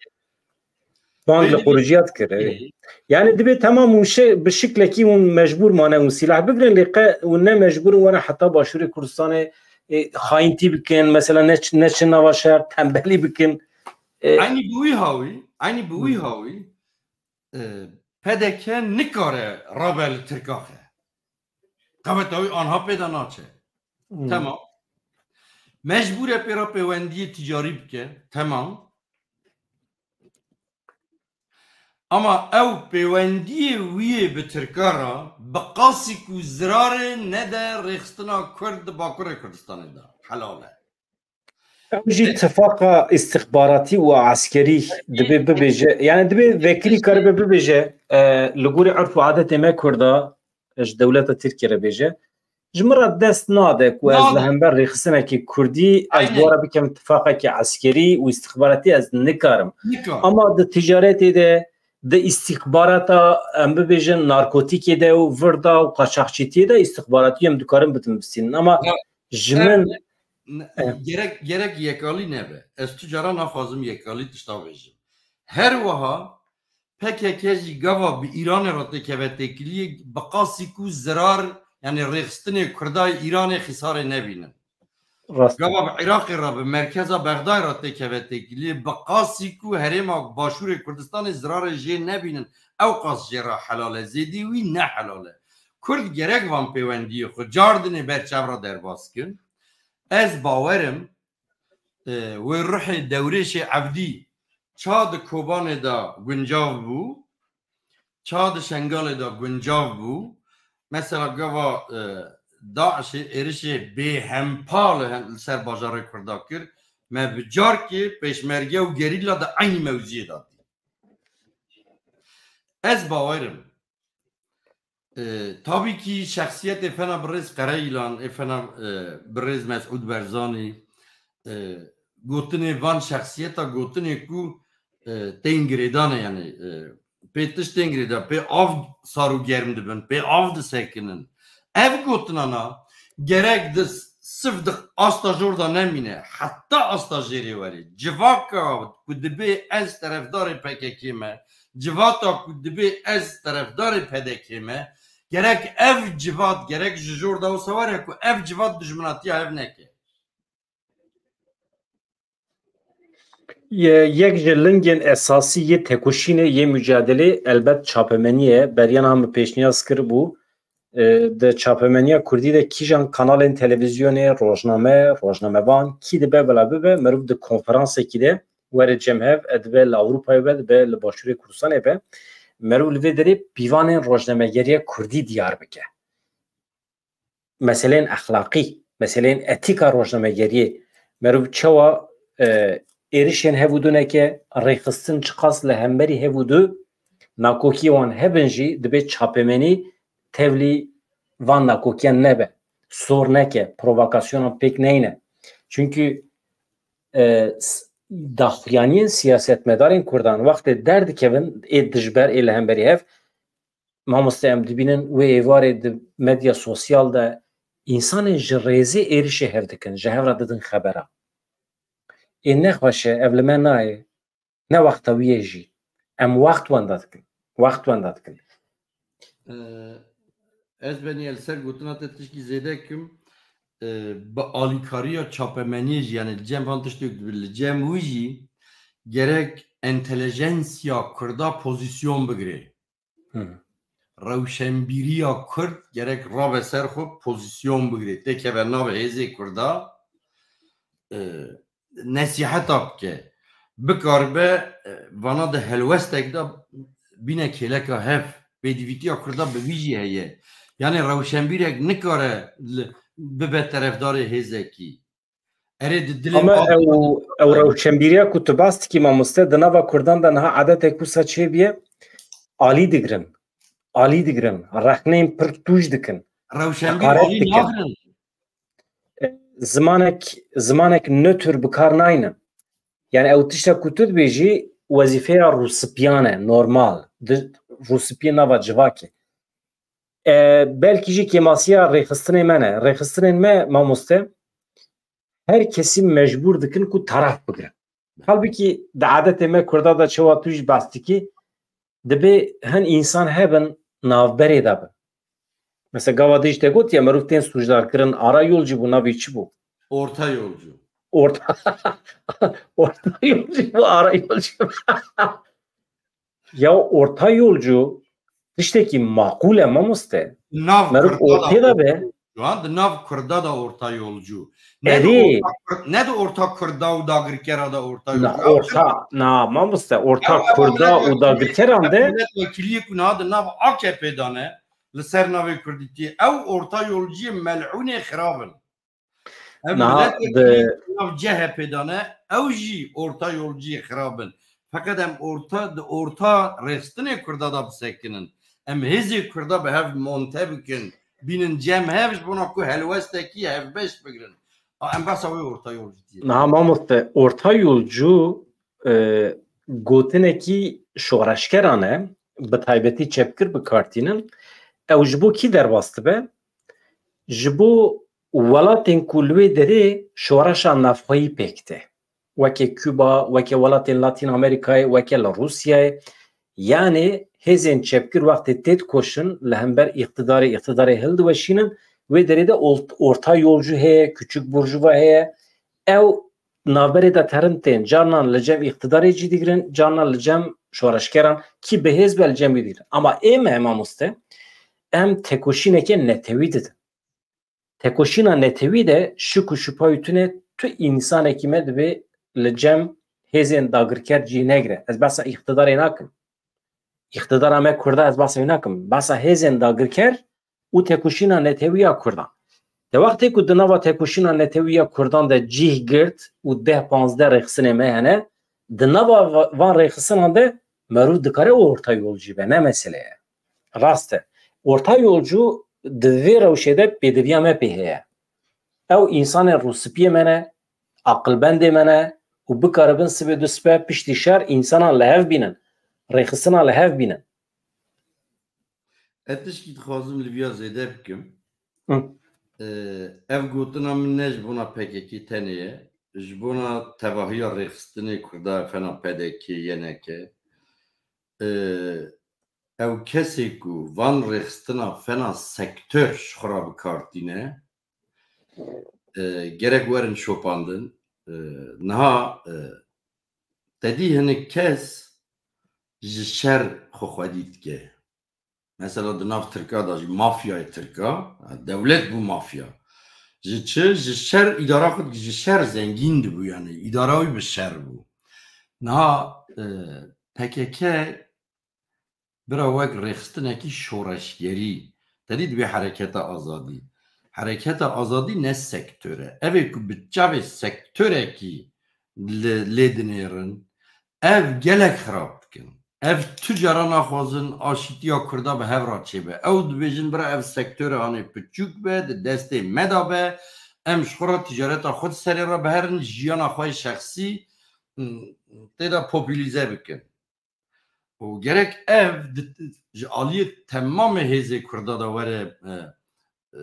bang li qoriciya dikir. Erê. Yani dibê temam hûn şi, bi şiklekî hûn mecbûr mane hûn sîlah bigirin, lê qe hûn ne mecbûr in were heta Başûrê Kurdistanê, e, xayîntî bikin, mesela ne ç-, ne çin nava şer, tembelî bikin. E, Eynî bi wî hawî, eynî bi wî Hı. hawî, e, P D K nikare rabe li Tirka xe. Qeweta wî anha pê de naçe. Hı. Temam. Mecbûr e pê re pêwendiyê ticarî bike. Temam. Ama ew pêwendiyê wî yê bi Tirka re bi qasî ku zirarê nede rêxistina Kurd di Bakurê Kurdistanê de helal e. Ew jî Lê tifaqa îstixbaratî û eskerî dibê bibêje, yani dibê vekirî karibe bibêje, e, li gorî urf û adetê me Kurda, ji dewleta Tirkiyê re bêje, ji min re dest nade ku ez li Nade. hember rêxistinekî Kurdî ez Aynen. bi we re bikim tifaqekî eskerî û îstixbaratî ez nikarim. Nika. Ama di ticaretê de, di îstixbarata, em bibêjin, narkotîkê de û vir de û qaçaxçîtiyê de îstixbaratî em dikarin bidim bistînin. Ama Ya, ji em, min ne, Eh. gerek, gerek yekalî nebe. Ez tu cara naxwazim yekalî tişta bêjim. Her wiha P K K jî gava bi Îranê re têkeve têkiliyê, bi qasî ku zirar, yani rêxistinê Kurda yê Îranê xîsarê nebînin. Rast e. Gava bi Iraqê re, bi merkeza Bexdayê re têkeve têkiliyê, bi qasî ku herêma Başûrê Kurdistanê zirarê jê nebînin, ew qas jê re helal e, zêdî wî ne helal e. Kurd gerek van pêwendiyê xwe cardinê ber çav re derbas kin. Ez bawerim, e, wê ruhê Dewrêşê Evdî ça di Kobanê de guncav bû, ça di Şengalê de guncav bû, Mesela gava e, DAIŞê êrişê bêhempa li hem- li ser bajarê Kurda kir, me bi carkê pêşmerge û gerîla di eynî mewziyê de dî. Ez bawerim. E, tabii ki şexsiyetê fena birêz Qereyilan, ê fena e, birêz Mesûd Berzanî, e, gotinê van şexsiyeta gotinê ku e, tên girêdane, yani e, pê tişt tên girêda, pê av sar û germ dibin, pê av disekinin. Ev gotinana gerek di siv di asta jor da nemîne, heta asta jêrê werê. Civaka ku dibê ez terefdarê P K K me, civata ku dibê ez terefdarê P D K me, gerek ev civat, gerek ji jor da wisa were ku ev civat dijminatiya hev neke. Ye-, yek ji lingên esasî yê tekoşînê, yê mucadelê elbet çapemenî ye. Beriya niha min pêşniyaz kiribû, e, di çapemeniya kurdî de kîjan kanalên televîzyonê, rojname, rojnamevan, kî dibe bila bibe, meriv di konferansekî de were cem hev, e, dibe li Ewropayê be, dibe li Başûrê Kurdistanê be, meriv li vê derê pîvanên rojnamegeriya kurdî diyar bike. Meseleyên exlaqî, meseleyên etîka rojnamegeriyê, meriv çawa, e, êrişên hev û du neke, rêxistin çiqas li hemberî hev û du nakokiyê wan hebin jî, dibê çapemenî tevlî van nakokiyan nebe, sor neke, provokasyonan pêk neyne. Çunkî, e, s-, daxuyaniyên siyasetmedarên Kurdan wextê derdikevin ê dijber, ê li hemberî hev, mamoste, em dibînin wê êvarê di medya sosyal de însanên ji rêzê êrişê hev dikin, ji hev re didin xebera. Ê nexweş e, ev li me nayê. Ne wexta wî ye jî. Em wext wenda dikin. Wext wenda dikin. Ee, ez benî li ser gotina te tişkî zêde kim. Ee, bi alîkariya çapemeniyê jî, yani li cem van tiştê dibe, li cem wî jî gerek entelijensiya Kurda pozîsyon bigire. Hı. Rewşenbîriya Kurd gerek rabe ser xwe pozîsyon bigire. Têkeve navê hêzê Kurda, e, nesîheta bike. Bikaribe, e, vana di helwestek de bîne kêleka hev. Pêdivîtiya Kurda bi vî jî heye. Yani rewşenbîrek nikare li, bibe terefdarê hêzekî. Erê di dilê Ama ew, ew rewşenbîriya ku tu bas dikî mamoste, di nava Kurdan de niha edetek wisa çêbiye, alî digirin. Alî digirin. Rexneyên pir tûj dikin. Rewşenbîr Heqaret alî dikin. Nagirin. E, zimanek, zimanek nötr bi kar naynin. Yani ew tişta ku tu dibêjî wezîfeya rûspiyane, normal. Di rûspiyê nava civakê. E, belkî jî kêmasiya rêxistinê me ne. Rêxistinên me mamoste her kesî mecbûr dikin ku taraf bigire. Halbûkî di adetê me Kurda de çawa tu jî bas dikî, dibê hin însan hebin navberê de bin. Mesela gava dî jî te got ya, merûv tên sûcdarkirin, ara yolcî bû, navê çi bû? Orta yolcu. Orta, orta yolcî bû, ara yolcî bû. Ya orta yolcu tiştekî maqûl e mamoste. Nav Merûv Kurda da ortê de be. Yolcu, ha? Di nav Kurda da orta yolcu. Ne di Erê. Orta Kurd, ne di orta Kurda û dagirkera da orta yolcu. Na, orta, na, mamoste, orta Ew, ew Kurda û milletvekilî, dagirkeran ew de. Milletvekiliyê ku niha di nav A K P de ne, li ser navê Kurdîtiyê. Ew orta yolciyê mel'ûnê xirab in. Ev Niha milletvekilî di nav C H P de ne, ew jî orta yolciyê xirab in. Feqet em orta, di orta rêxistinê Kurda de bisekinin. Em hêzê Kurda bi hev monte bikin, bînin cem hev ji bona ku helwestekî hevbeş bigrin. A, em behsa wê orta yolcîtiyê. Niha mamoste, orta yolcu, e, gotinekî şoreşgeran e, bi taybetî çepgir bi kar tînin. Ew ji bo kî derbas dibe? Ji bo welatên ku li wê derê şoreşa navxweyî pêk tê. Weke Kuba, weke welatên Latîn Amerîkayê, weke li Rûsyayê. Yanê hêzên çepgir wextê tê dikoşin li hember îqtidarê, îqtidarê hildiweşînin, wê derê de ol-, orta yolcu heye, küçük burjuva heye. Ew navberê de terin tên. Carnan li cem îqtidarê cî digirin, carnan li cem şoreşgeran, kî bi hêz be li cem wî digirin. Ama ê me mamoste, em tekoşîneke netewî didin. Tekoşîna netewî de şik û şupa wî tune, tu însanekî me dibê li cem hêzên dagirker cî negire. Ez behsa îqtidarê nakim. Îqtidara me Kurda ez behsa wî nakim. Behsa hêzên dagirker û tekoşîna netewî ya Kurdan. Di wextê ku di nava tekoşîna netewî ya Kurdan de cîh girt û deh panzdeh rêxistinê me hene, di nava va-, van rêxistinan de merû dikare orta yolcî be, ne mesele ye. Rast e. Orta yolcû di vê rewşê de pêdiviya me pê heye. Ew însanên rûspiyê me ne, aqilbendê me ne û bikaribin sibê du sibe piştî şer însanan li hev bînin, rêxistina li hev bînin. Ez tişkî dixwazim li viya zêde bikim. Hı. Ee, ev gotina min ne ji bona P K K tenê ye. Ji bona tevahiya rêxistinê Kurda fena P D K, Y N K. Ee, ew kesê ku van rêxistina fena sektor ji xwe re bi kar tîne, e, gerek werin şopandin. E, niha, e, te dî hinek kes ji şer xwe xwedî dike. Mesela di nav Tirka de jî mafyayê Tirka, dewlet bû mafya. Ji çi? Ji şer, îdara xwe dikir, ji şer zengîn dibû, yani îdara wî bi şer bû. Niha, e, P K K bira wek rêxistinekî şoreşgerî, te dî dibê hereketa azadî. Hereketa azadî ne sektor e. Ev ê ku bi çavê sektorekî li, lê dinêrin, ev gelek xirab dikin. Ev tu cara naxwazin aşîtiya Kurda bi hev re çêbe. Ew dibêjin, bira ev sektor e, hanê piçûk be, di destê me de be, em ji xwe re ticareta xwe di serê re biherin, jiyana xwe yê şexsî, m, tê de populîze bikin. Û gerek ev di, ji aliyê temamê hêzê Kurda de were, e, e,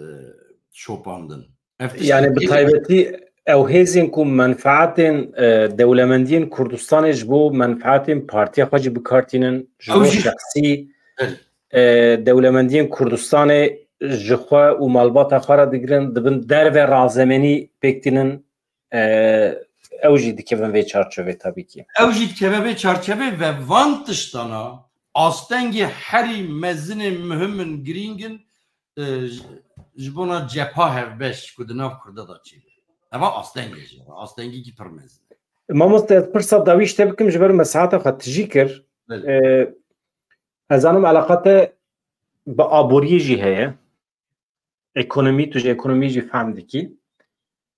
şopandin. Ev tiştekî Yani bi taybetî ew hêzên ku menfaetên, e, dewlemendiyên Kurdistanê ji bo menfaetên partiya xwe jî bi kar tînin, ji Ew bo jî şexsî, Belê. e, dewlemendiyên Kurdistanê ji xwe û malbata xwe re digirin, dibin derve razemenî pêk tînin, e, ew jî dikevin vê çarçovê tabii ki. Ew jî dikeve vê çarçovê ve van tiştana astengê herî mezinê muhim in, girîng in, e, ji, ji bona cepha hevbeş ku di nav Kurda de çêbe. Eva astengê jî, astengîkî pir mezin e. Mamoste, ez pirsa dawî ji te bikim, ji ber me saeta xwe tijî kir. Belê. E, ez zanim eleqa te bi aboriyê jî heye. Ekonomî, tu ji ekonomî jî fehm dikî.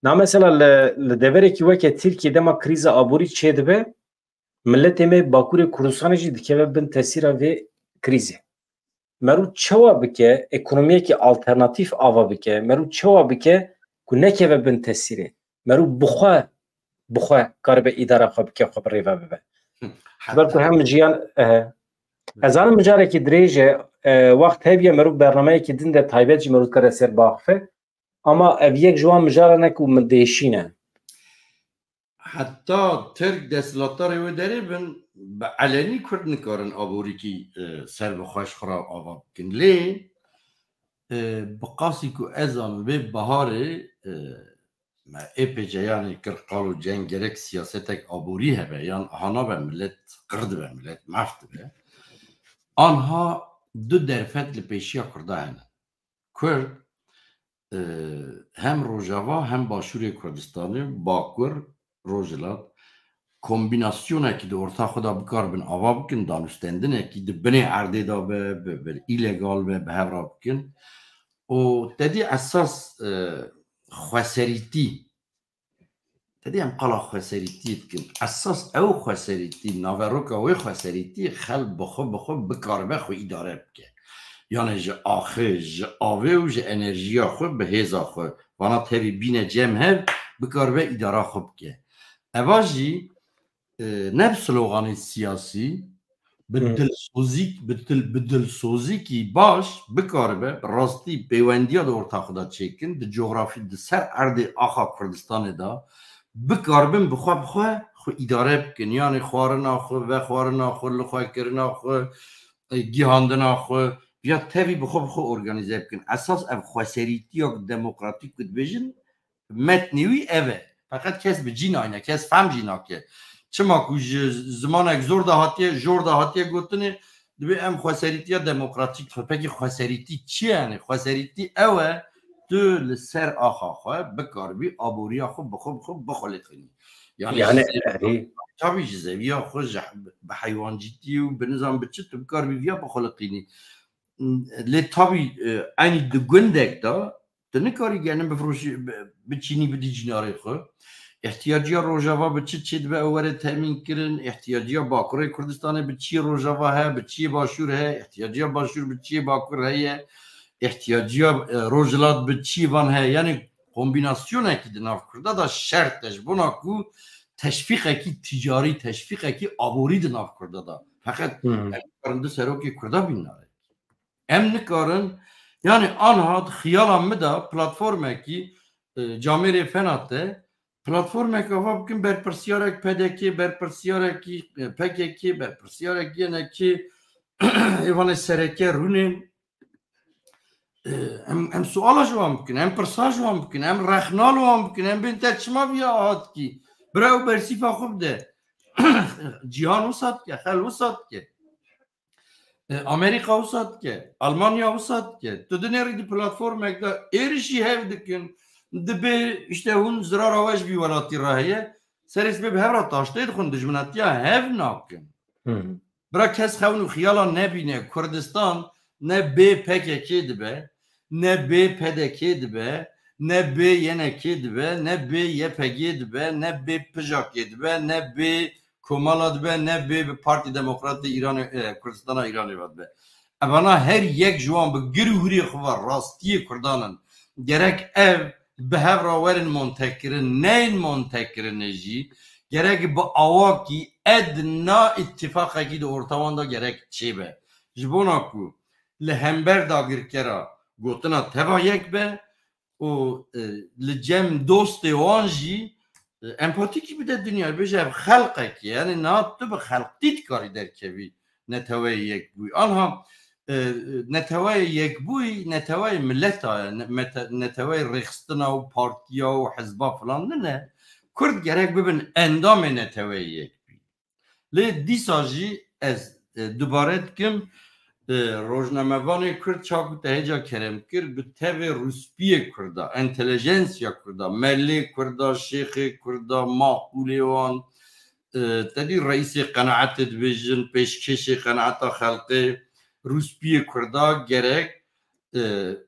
Na mesela li, li deverekî weke Tirkiye dema krîza aborî çêdibe, miletê me Bakurê Kurdistanê jî dikeve bin tesîra vê krîzê. Merû çawa bike, ekonomiyekî alternatîf ava bike, merû çawa bike ku nekeve bin tesîrê? Merû bixwe, bixwe karibe îdara xwe bike, xwe bi rêve bibe. Ji ber ku hem jiyan, e, ez zanim mijarekî dirêj e, e, wext hebiye merû bernameyekî din de taybet jî merû dikare ser biaxife. Ama ev yek ji wan mijaran e ku min diêşîne. Heta Tirk desthilatdarê wê derê bin, bi elenî Kurd nikarin aborîkî, e, serbixwe ji xwe re ava bikin. Lê, e, bi qasî ku ez zanim vê biharê, e, me ê pê ce yanî kir qal û ceng, gerek siyasetek aborî hebe, yan aha nabe, milet qir dibe, milet maf dibe. Anha du derfet li pêşiya Kurda hene. Kurd, e, hem Rojava hem Başûrê Kurdistanê, Bakur, Rojhilat, kombînasyonekî di orta xwe de bikaribin ava bikin, danûstendinekî di binê erdê de be, bi, bi îlegal be, bi hev re bikin. Û te dî esas, e, xweserîtî, te dî em qala xweserîtî dikin. Esas ew xweserîtî, naveroka wê xweserîtî xelk bi xwe, bi xwe bikaribe xwe îdare bike. Yani ji axê, ji avê û ji enerjiya xwe, bi hêza xwe, vana tevî bîne cem hev, bikaribe îdara xwe bike. Eva jî, e, ne bi sloganê siyasî, bi Hı. dilsozîk, bi dil, bi dilsozîkî baş bikaribe bi rastî pêwendiya di orta xwe de çêkin, di cografî, di ser erdê axa Kurdistanê de bikaribin bi xwe, bi xwe, xwe îdare bikin. Yani xwarina xwe, vexwarina xwe, lixwekirina xwe, e, gihandina xwe, ya tevî bi xwe, bi xwe organîze bikin. Esas ev xweserîtiya demokratîk ku dibêjin, metnê wî ev e. Feqet kes bi cî nayne, kes fehm jî nake. Çima ku ji zimanek zor de hatiye, jor de hatiye gotinê, dibê em xweserîtiya demokratîk dixwin. Pekî xweserîtî çi ye? Yani xweserîtî ew e, tu li ser axa xwe bikaribî aboriya xwe bi xwe, bi xwe bixuliqînî. Yani Yani, ji zevî-, erê. Tabii ji zeviya xwe, ji he-, bi heywancîtî û bi nizam bi çi tu bikaribî viya bixuliqînî. Lê tabî, e, eynî di gundek de tu nikarî gelin bifroşî, bi-, biçînî bidî cînarê xwe. Îhtiyaciya Rojava bi çi çêdibe ew were temîn kirin? Îhtiyaciya Bakurê Kurdistanê bi çiyê Rojava heye, bi çiyê Başûr heye? Îhtiyaciya Başûr bi çiyê Bakur heye? Îhtiyaciya, e, Rojhilat bi çiyê van heye? Yanî kombînasyonekî di nav Kurda de şert e ji bona ku teşvîqekî ticarî, teşvîqekî aborî di nav Kurda de. Feqet Hmm. em karin du serokê Kurda bînin arê. Em nikarin, yanî anha di xiyala min de platformekî, e, camêrê fena te, platformek ava bikin berpirsiyarek P D K, berpirsiyarekî, e, P K K, berpirsiyarek Y N K, êvanê sereke rûnên, e, em, em suala ji wan bikin, em pirsa ji wan bikin, em rexna li wan bikin, em bên te çima viya aha dikî? Bira ew bersîfa xwe bide. Cîhan wisa dike, xel wisa dike. E, Amerîka wisa dike, Almanya wisa dike. Tu dinêrî di platformek de êrişî hev dikin, dibê işte hûn zirara we ji vî welatî re heye, serê sibê bi hev re taştê dixwin, dijminatiya hev nakin. Hı hı. Bira kes xewn û xiyala nebîne, Kurdistan ne bê P K K dibe, ne bê P D K dibe, ne bê Y N K dibe, ne bê Y P G dibe, ne bê P J A K dibe, ne bê Komala dibe, ne bê bi Partî Demokratê Îranê, e, Kurdistana Îranê ve dibe. Evana her yek ji wan bi gir û hurê xwe ve rastiyê Kurdan in. Gerek ev bi hev re werin montekirin, neyên montekirinê jî, gerek bi awakî edna îtîfaqekî di orta wan de gerek çêbe. Ji bona ku li hember dagirkera gotina teva yek be û, e, li cem dostê wan jî, e, empatîkî bide dinyayê, bêje ev xelqekî ye. Yanî niha tu bi xelqtî dikarî derkevî neteweyê yekbûyî. Anha, e, neteweyê yekbûyî, neteweyê mileta ye, ne-, mete-, neteweyê rêxistina û partiya û hizba filan nine. Kurd gerek bibin endamê neteweyê yekbûyî. Lê dîsa jî ez, e, dubare dikim, e, rojnamevanê Kurd çaku te hêca kerem kir, bi tevê rûspiyê Kurda, entelijensiya Kurda, melê Kurda, şêxê Kurda, maqûlê wan, e, te dî reîsê qenaetê dibêjin, pêşkêşê qenaeta xelkê, rûspiyê Kurda gerek, e,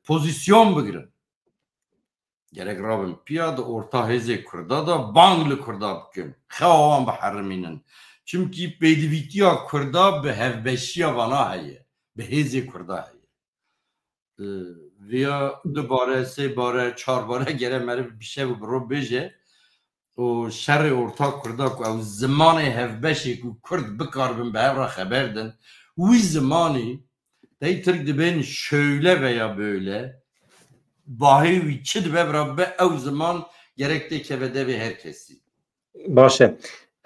pozîsyon bigirin. Gerek rabin piya di orta hêzê Kurda de bang li Kurda bikin. Xewa wan biherimînin. Çimkî pêdivîtiya Kurda bi hevbeşiya vana heye. Bi hêzê Kurda heye. Ee, viya du bare, sê bare, çar bare gere meriv bi şev û bi roj bêje. Û şerê orta Kurda ku ew zimanê hevbeşê ku Kurd bikaribin bi hev re xeber din, wî zimanî tey Tirk dibên şöyle veya böyle, bahê wî çi dibe bira be, ew ziman gerek tê keve devê her kesî. Baş e.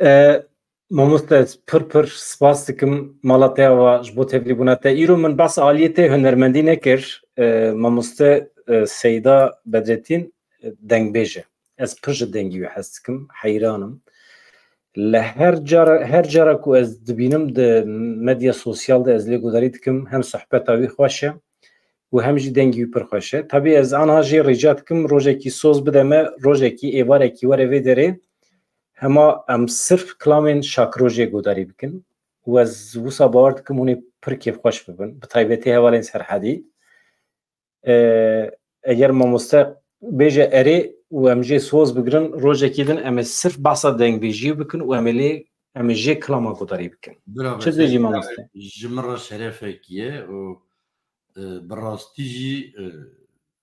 E, mamoste, ez pir pir spas dikim mala te ava ji bo tevlîbûna te. Îro min behsa aliyê te hunermendî nekir. E, mamoste, e, Seyda Bedretîn, e, dengbêj e. Ez pir ji dengî wî hez dikim, heyran im. Li her cara, her cara ku ez dibînim di medya sosyal de ez lê guhdarî dikim, hem sohbeta wî xweş e û hem jî dengî wî pir xweş e. Tabî ez anha jê rica dikim, rojekî soz bide me, rojekî êvarekî were vê derê, hema em sirf kilamên Şakiro jê guhdarî bikin û ez wisa bawer dikim hûn ê pir kêfxweş bibin, bi taybetî hevalên Serhedî. E, eger mamoste bêje erê û em jê soz bigirin, rojekî din em ê sirf behsa dengbêjiyê bikin û em ê lê, em ê jê kilama guhdarî bikin. Bravo, Çi dibêjî mamoste? Ji min re şerefekî ye û, e, bi rastî jî, e,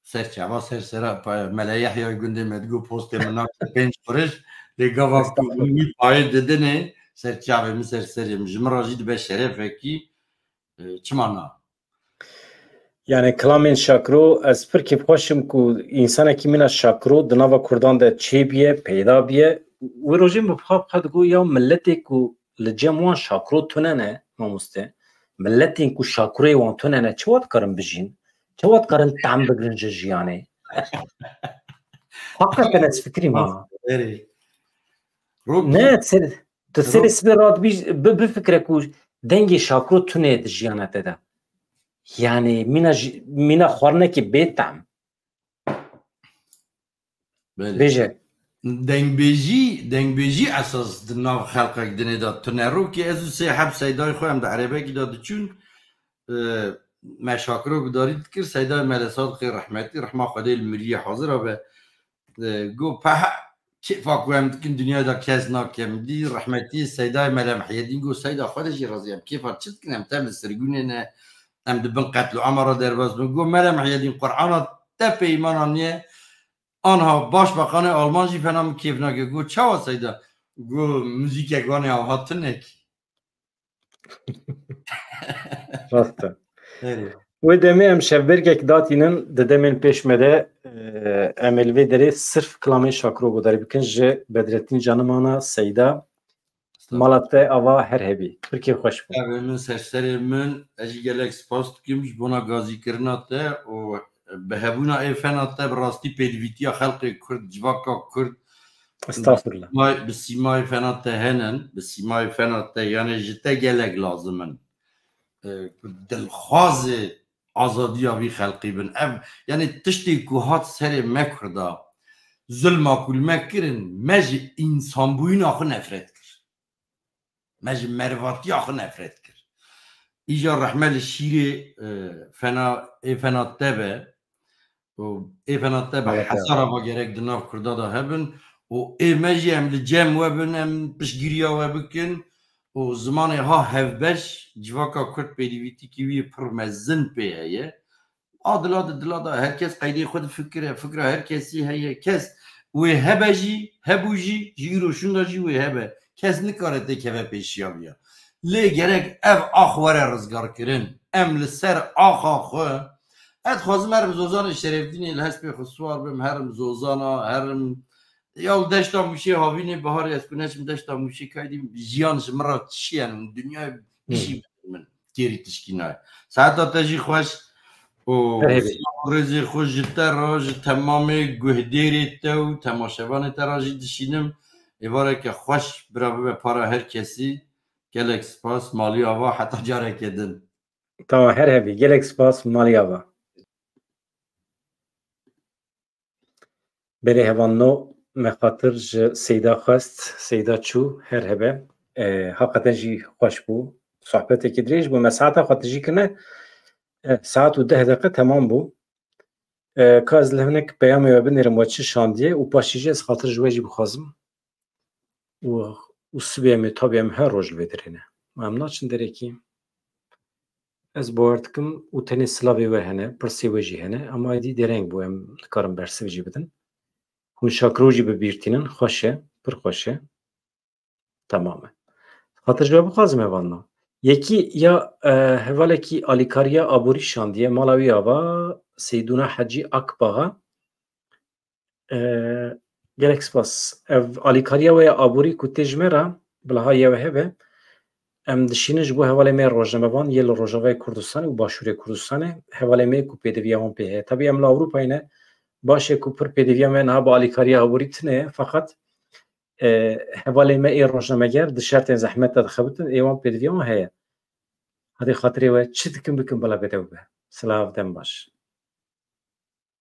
ser çava ser sera pa-, Mele Yehya gundê me digot postê min nake pênc quriş, lê gava ku Estağfurullah. Wî payê didinê ser çavê min ser serê min. Ji min re jî dibe şerefekî, e, çima na? Yani kilamên Şakiro, ez pir kêfxweş im ku însanekî mîna Şakiro di nava Kurdan de çêbûye, peyda bûye. Wê rojê min bi xwe, bi xwe digot, ya miletê ku li cem wan Şakiro tune ne, mamoste, miletên ku Şakiroyê wan tune ne, çawa dikarin bijîn? Çawa dikarin tam bigirin ji jiyanê? Hakikaten ez fikirî ma. Erê. Rob Ne, ser, tu Rob- serê sibê radibî, bi, bifikire ku dengê Şakiro tune di jiyana te de. Yani mîna ji-, mîna xwarinekê bê tam. Belê. Bêje. Dengbêjî, dengbêjî esas di nav xelqek dinê de tune. Rokê ez û sê heb Seydayê xwe em di erebekî de diçûn, e, me Şakiro gudarî dikir, Seyda Mele Sadiqê rehmetî, rehma Xwedê li miriyê hazira be. E, got, pehe, kêfa ku em dikin dinyayê de kes nake min dî, rehmetî Seyda Mele Mihyedîn got, Seyda Xwedê jî razî, em kêfa çi dikin, em tev li sirgûnê ne, em di bin qetl û ema re derbas bin. Got, Mele Mihyedîn, Qur'ana te peymana niye, anha başbakanê Alman jî fena min kêf nake. Got, çawa Seyda? Got, muzîkek wanê avha tinek. Rast e. Erê. Wê demê em şevbêrgek datînin, di demên pêş me de, e, em ê li vê derê sirf kilamên Şakiro gudarî bikin ji Bedretîn Canimana, Seyda, mala te ava her hebî. Pir kêfxweş bû. Ev min ser serê min, ez jî gelek spas dikim ji bona gazîkirina te û bi hebûna ê fena te bi rastî pêdivîtiya xelkê Kurd, civaka Kurd, Estağfurullah. Bi sîmayê fena te henin, bi sîmayê fena te, yani ji te gelek lazim in. E, ku dilxwazê azadiya vî xelqî bin. Ev, yani tiştê ku hat serê me Kurda, zulma ku li me kirin, me ji însanbûyîna xwe nefret kir. Me ji merivatiya xwe nefret kir. Îja rehme li şîrê, e, fena, ê fena te be, û ê fena te be, hesara va gerek di nav Kurda de hebin û ê me jî em li cem we bin, em piştgiriya we bikin û zimanê ha hevbeş, civaka Kurd pêdivîtîkî wî pir mezin pê heye. A dila di dila de her kes qeydê xwe difikire, fikra her kesî heye. Kes wê hebe jî, hebû jî, ji îro şûnda jî wê hebe. Kes nikare têkeve pêşiya viya. Lê gerek ev ax were rizgarkirin. Em li ser axa xwe, ez dixwazim herim Zozanê Şerefdînê li hespê xwe siwar bim, herim Zozana, herim ya li deşta Mûşê havînê biharê ez ku neçim deşta Mûşê kaydî jiyan ji min re çi ye, dinyayê gişî min kêrî tişkî nayê. Saeta te jî xweş û Her hêvî. Silav û rêzê xwe ji te re, ji temamê guhdêrê te û temaşevanê te re jî dişînim. Êvareke xweş bira bibe para her kesî. Gelek spas, malî ava, heta careke din. Tamam, her hevî. Gelek spas, malî ava. Belê hevalno, me xatir ji Seyda xwest, Seyda çû, her hebe. E, heqeten jî xweş bû. Sohbetekî dirêj bû. Me saeta xwe tijî kirine. E, saet û deh deqe temam bû. E, ka ez li hinek peyamê we binêrim we çi şandiye û paşê jî ez xatir ji we jî bixwazim. Û, û sibê em ê tabî em her roj li vê derê ne. Ma em naçin derekî. Ez bawer dikim û tenê silavê we hene, pirsê we jî hene, ama êdî dereng bû, em dikarin bersiv jî bidin. Hûn Şakiro jî bi bîr tînin, xweş e, pir xweş e. Temam e. Xatir ji we bixwazim hevalno. Yekî ya, e, hevalekî alîkariya aborî şandiye, mala wî ava Seydûna Hecî Akbaxa. E, gelek spas. Ev alîkariya we ya aborî ku tê ji me re, bila ha yew hebe, em dişînin ji bo hevalê me rojnamevan yê li Rojavayê Kurdistanê û Başûrê Kurdistanê, hevalê me ku pêdiviya wan pê heye. Tabî em li Ewropayê ne, baş e ku pir pêdiviya me niha bi alîkariya aborî tune ye, feqet, e, hevalê me ê rojnameger di şertên zehmet de dixebitin, ê wan pêdiviya wan heye. Hadê xatirê we çi dikin bikin bila bêdew be. Silav, dem baş.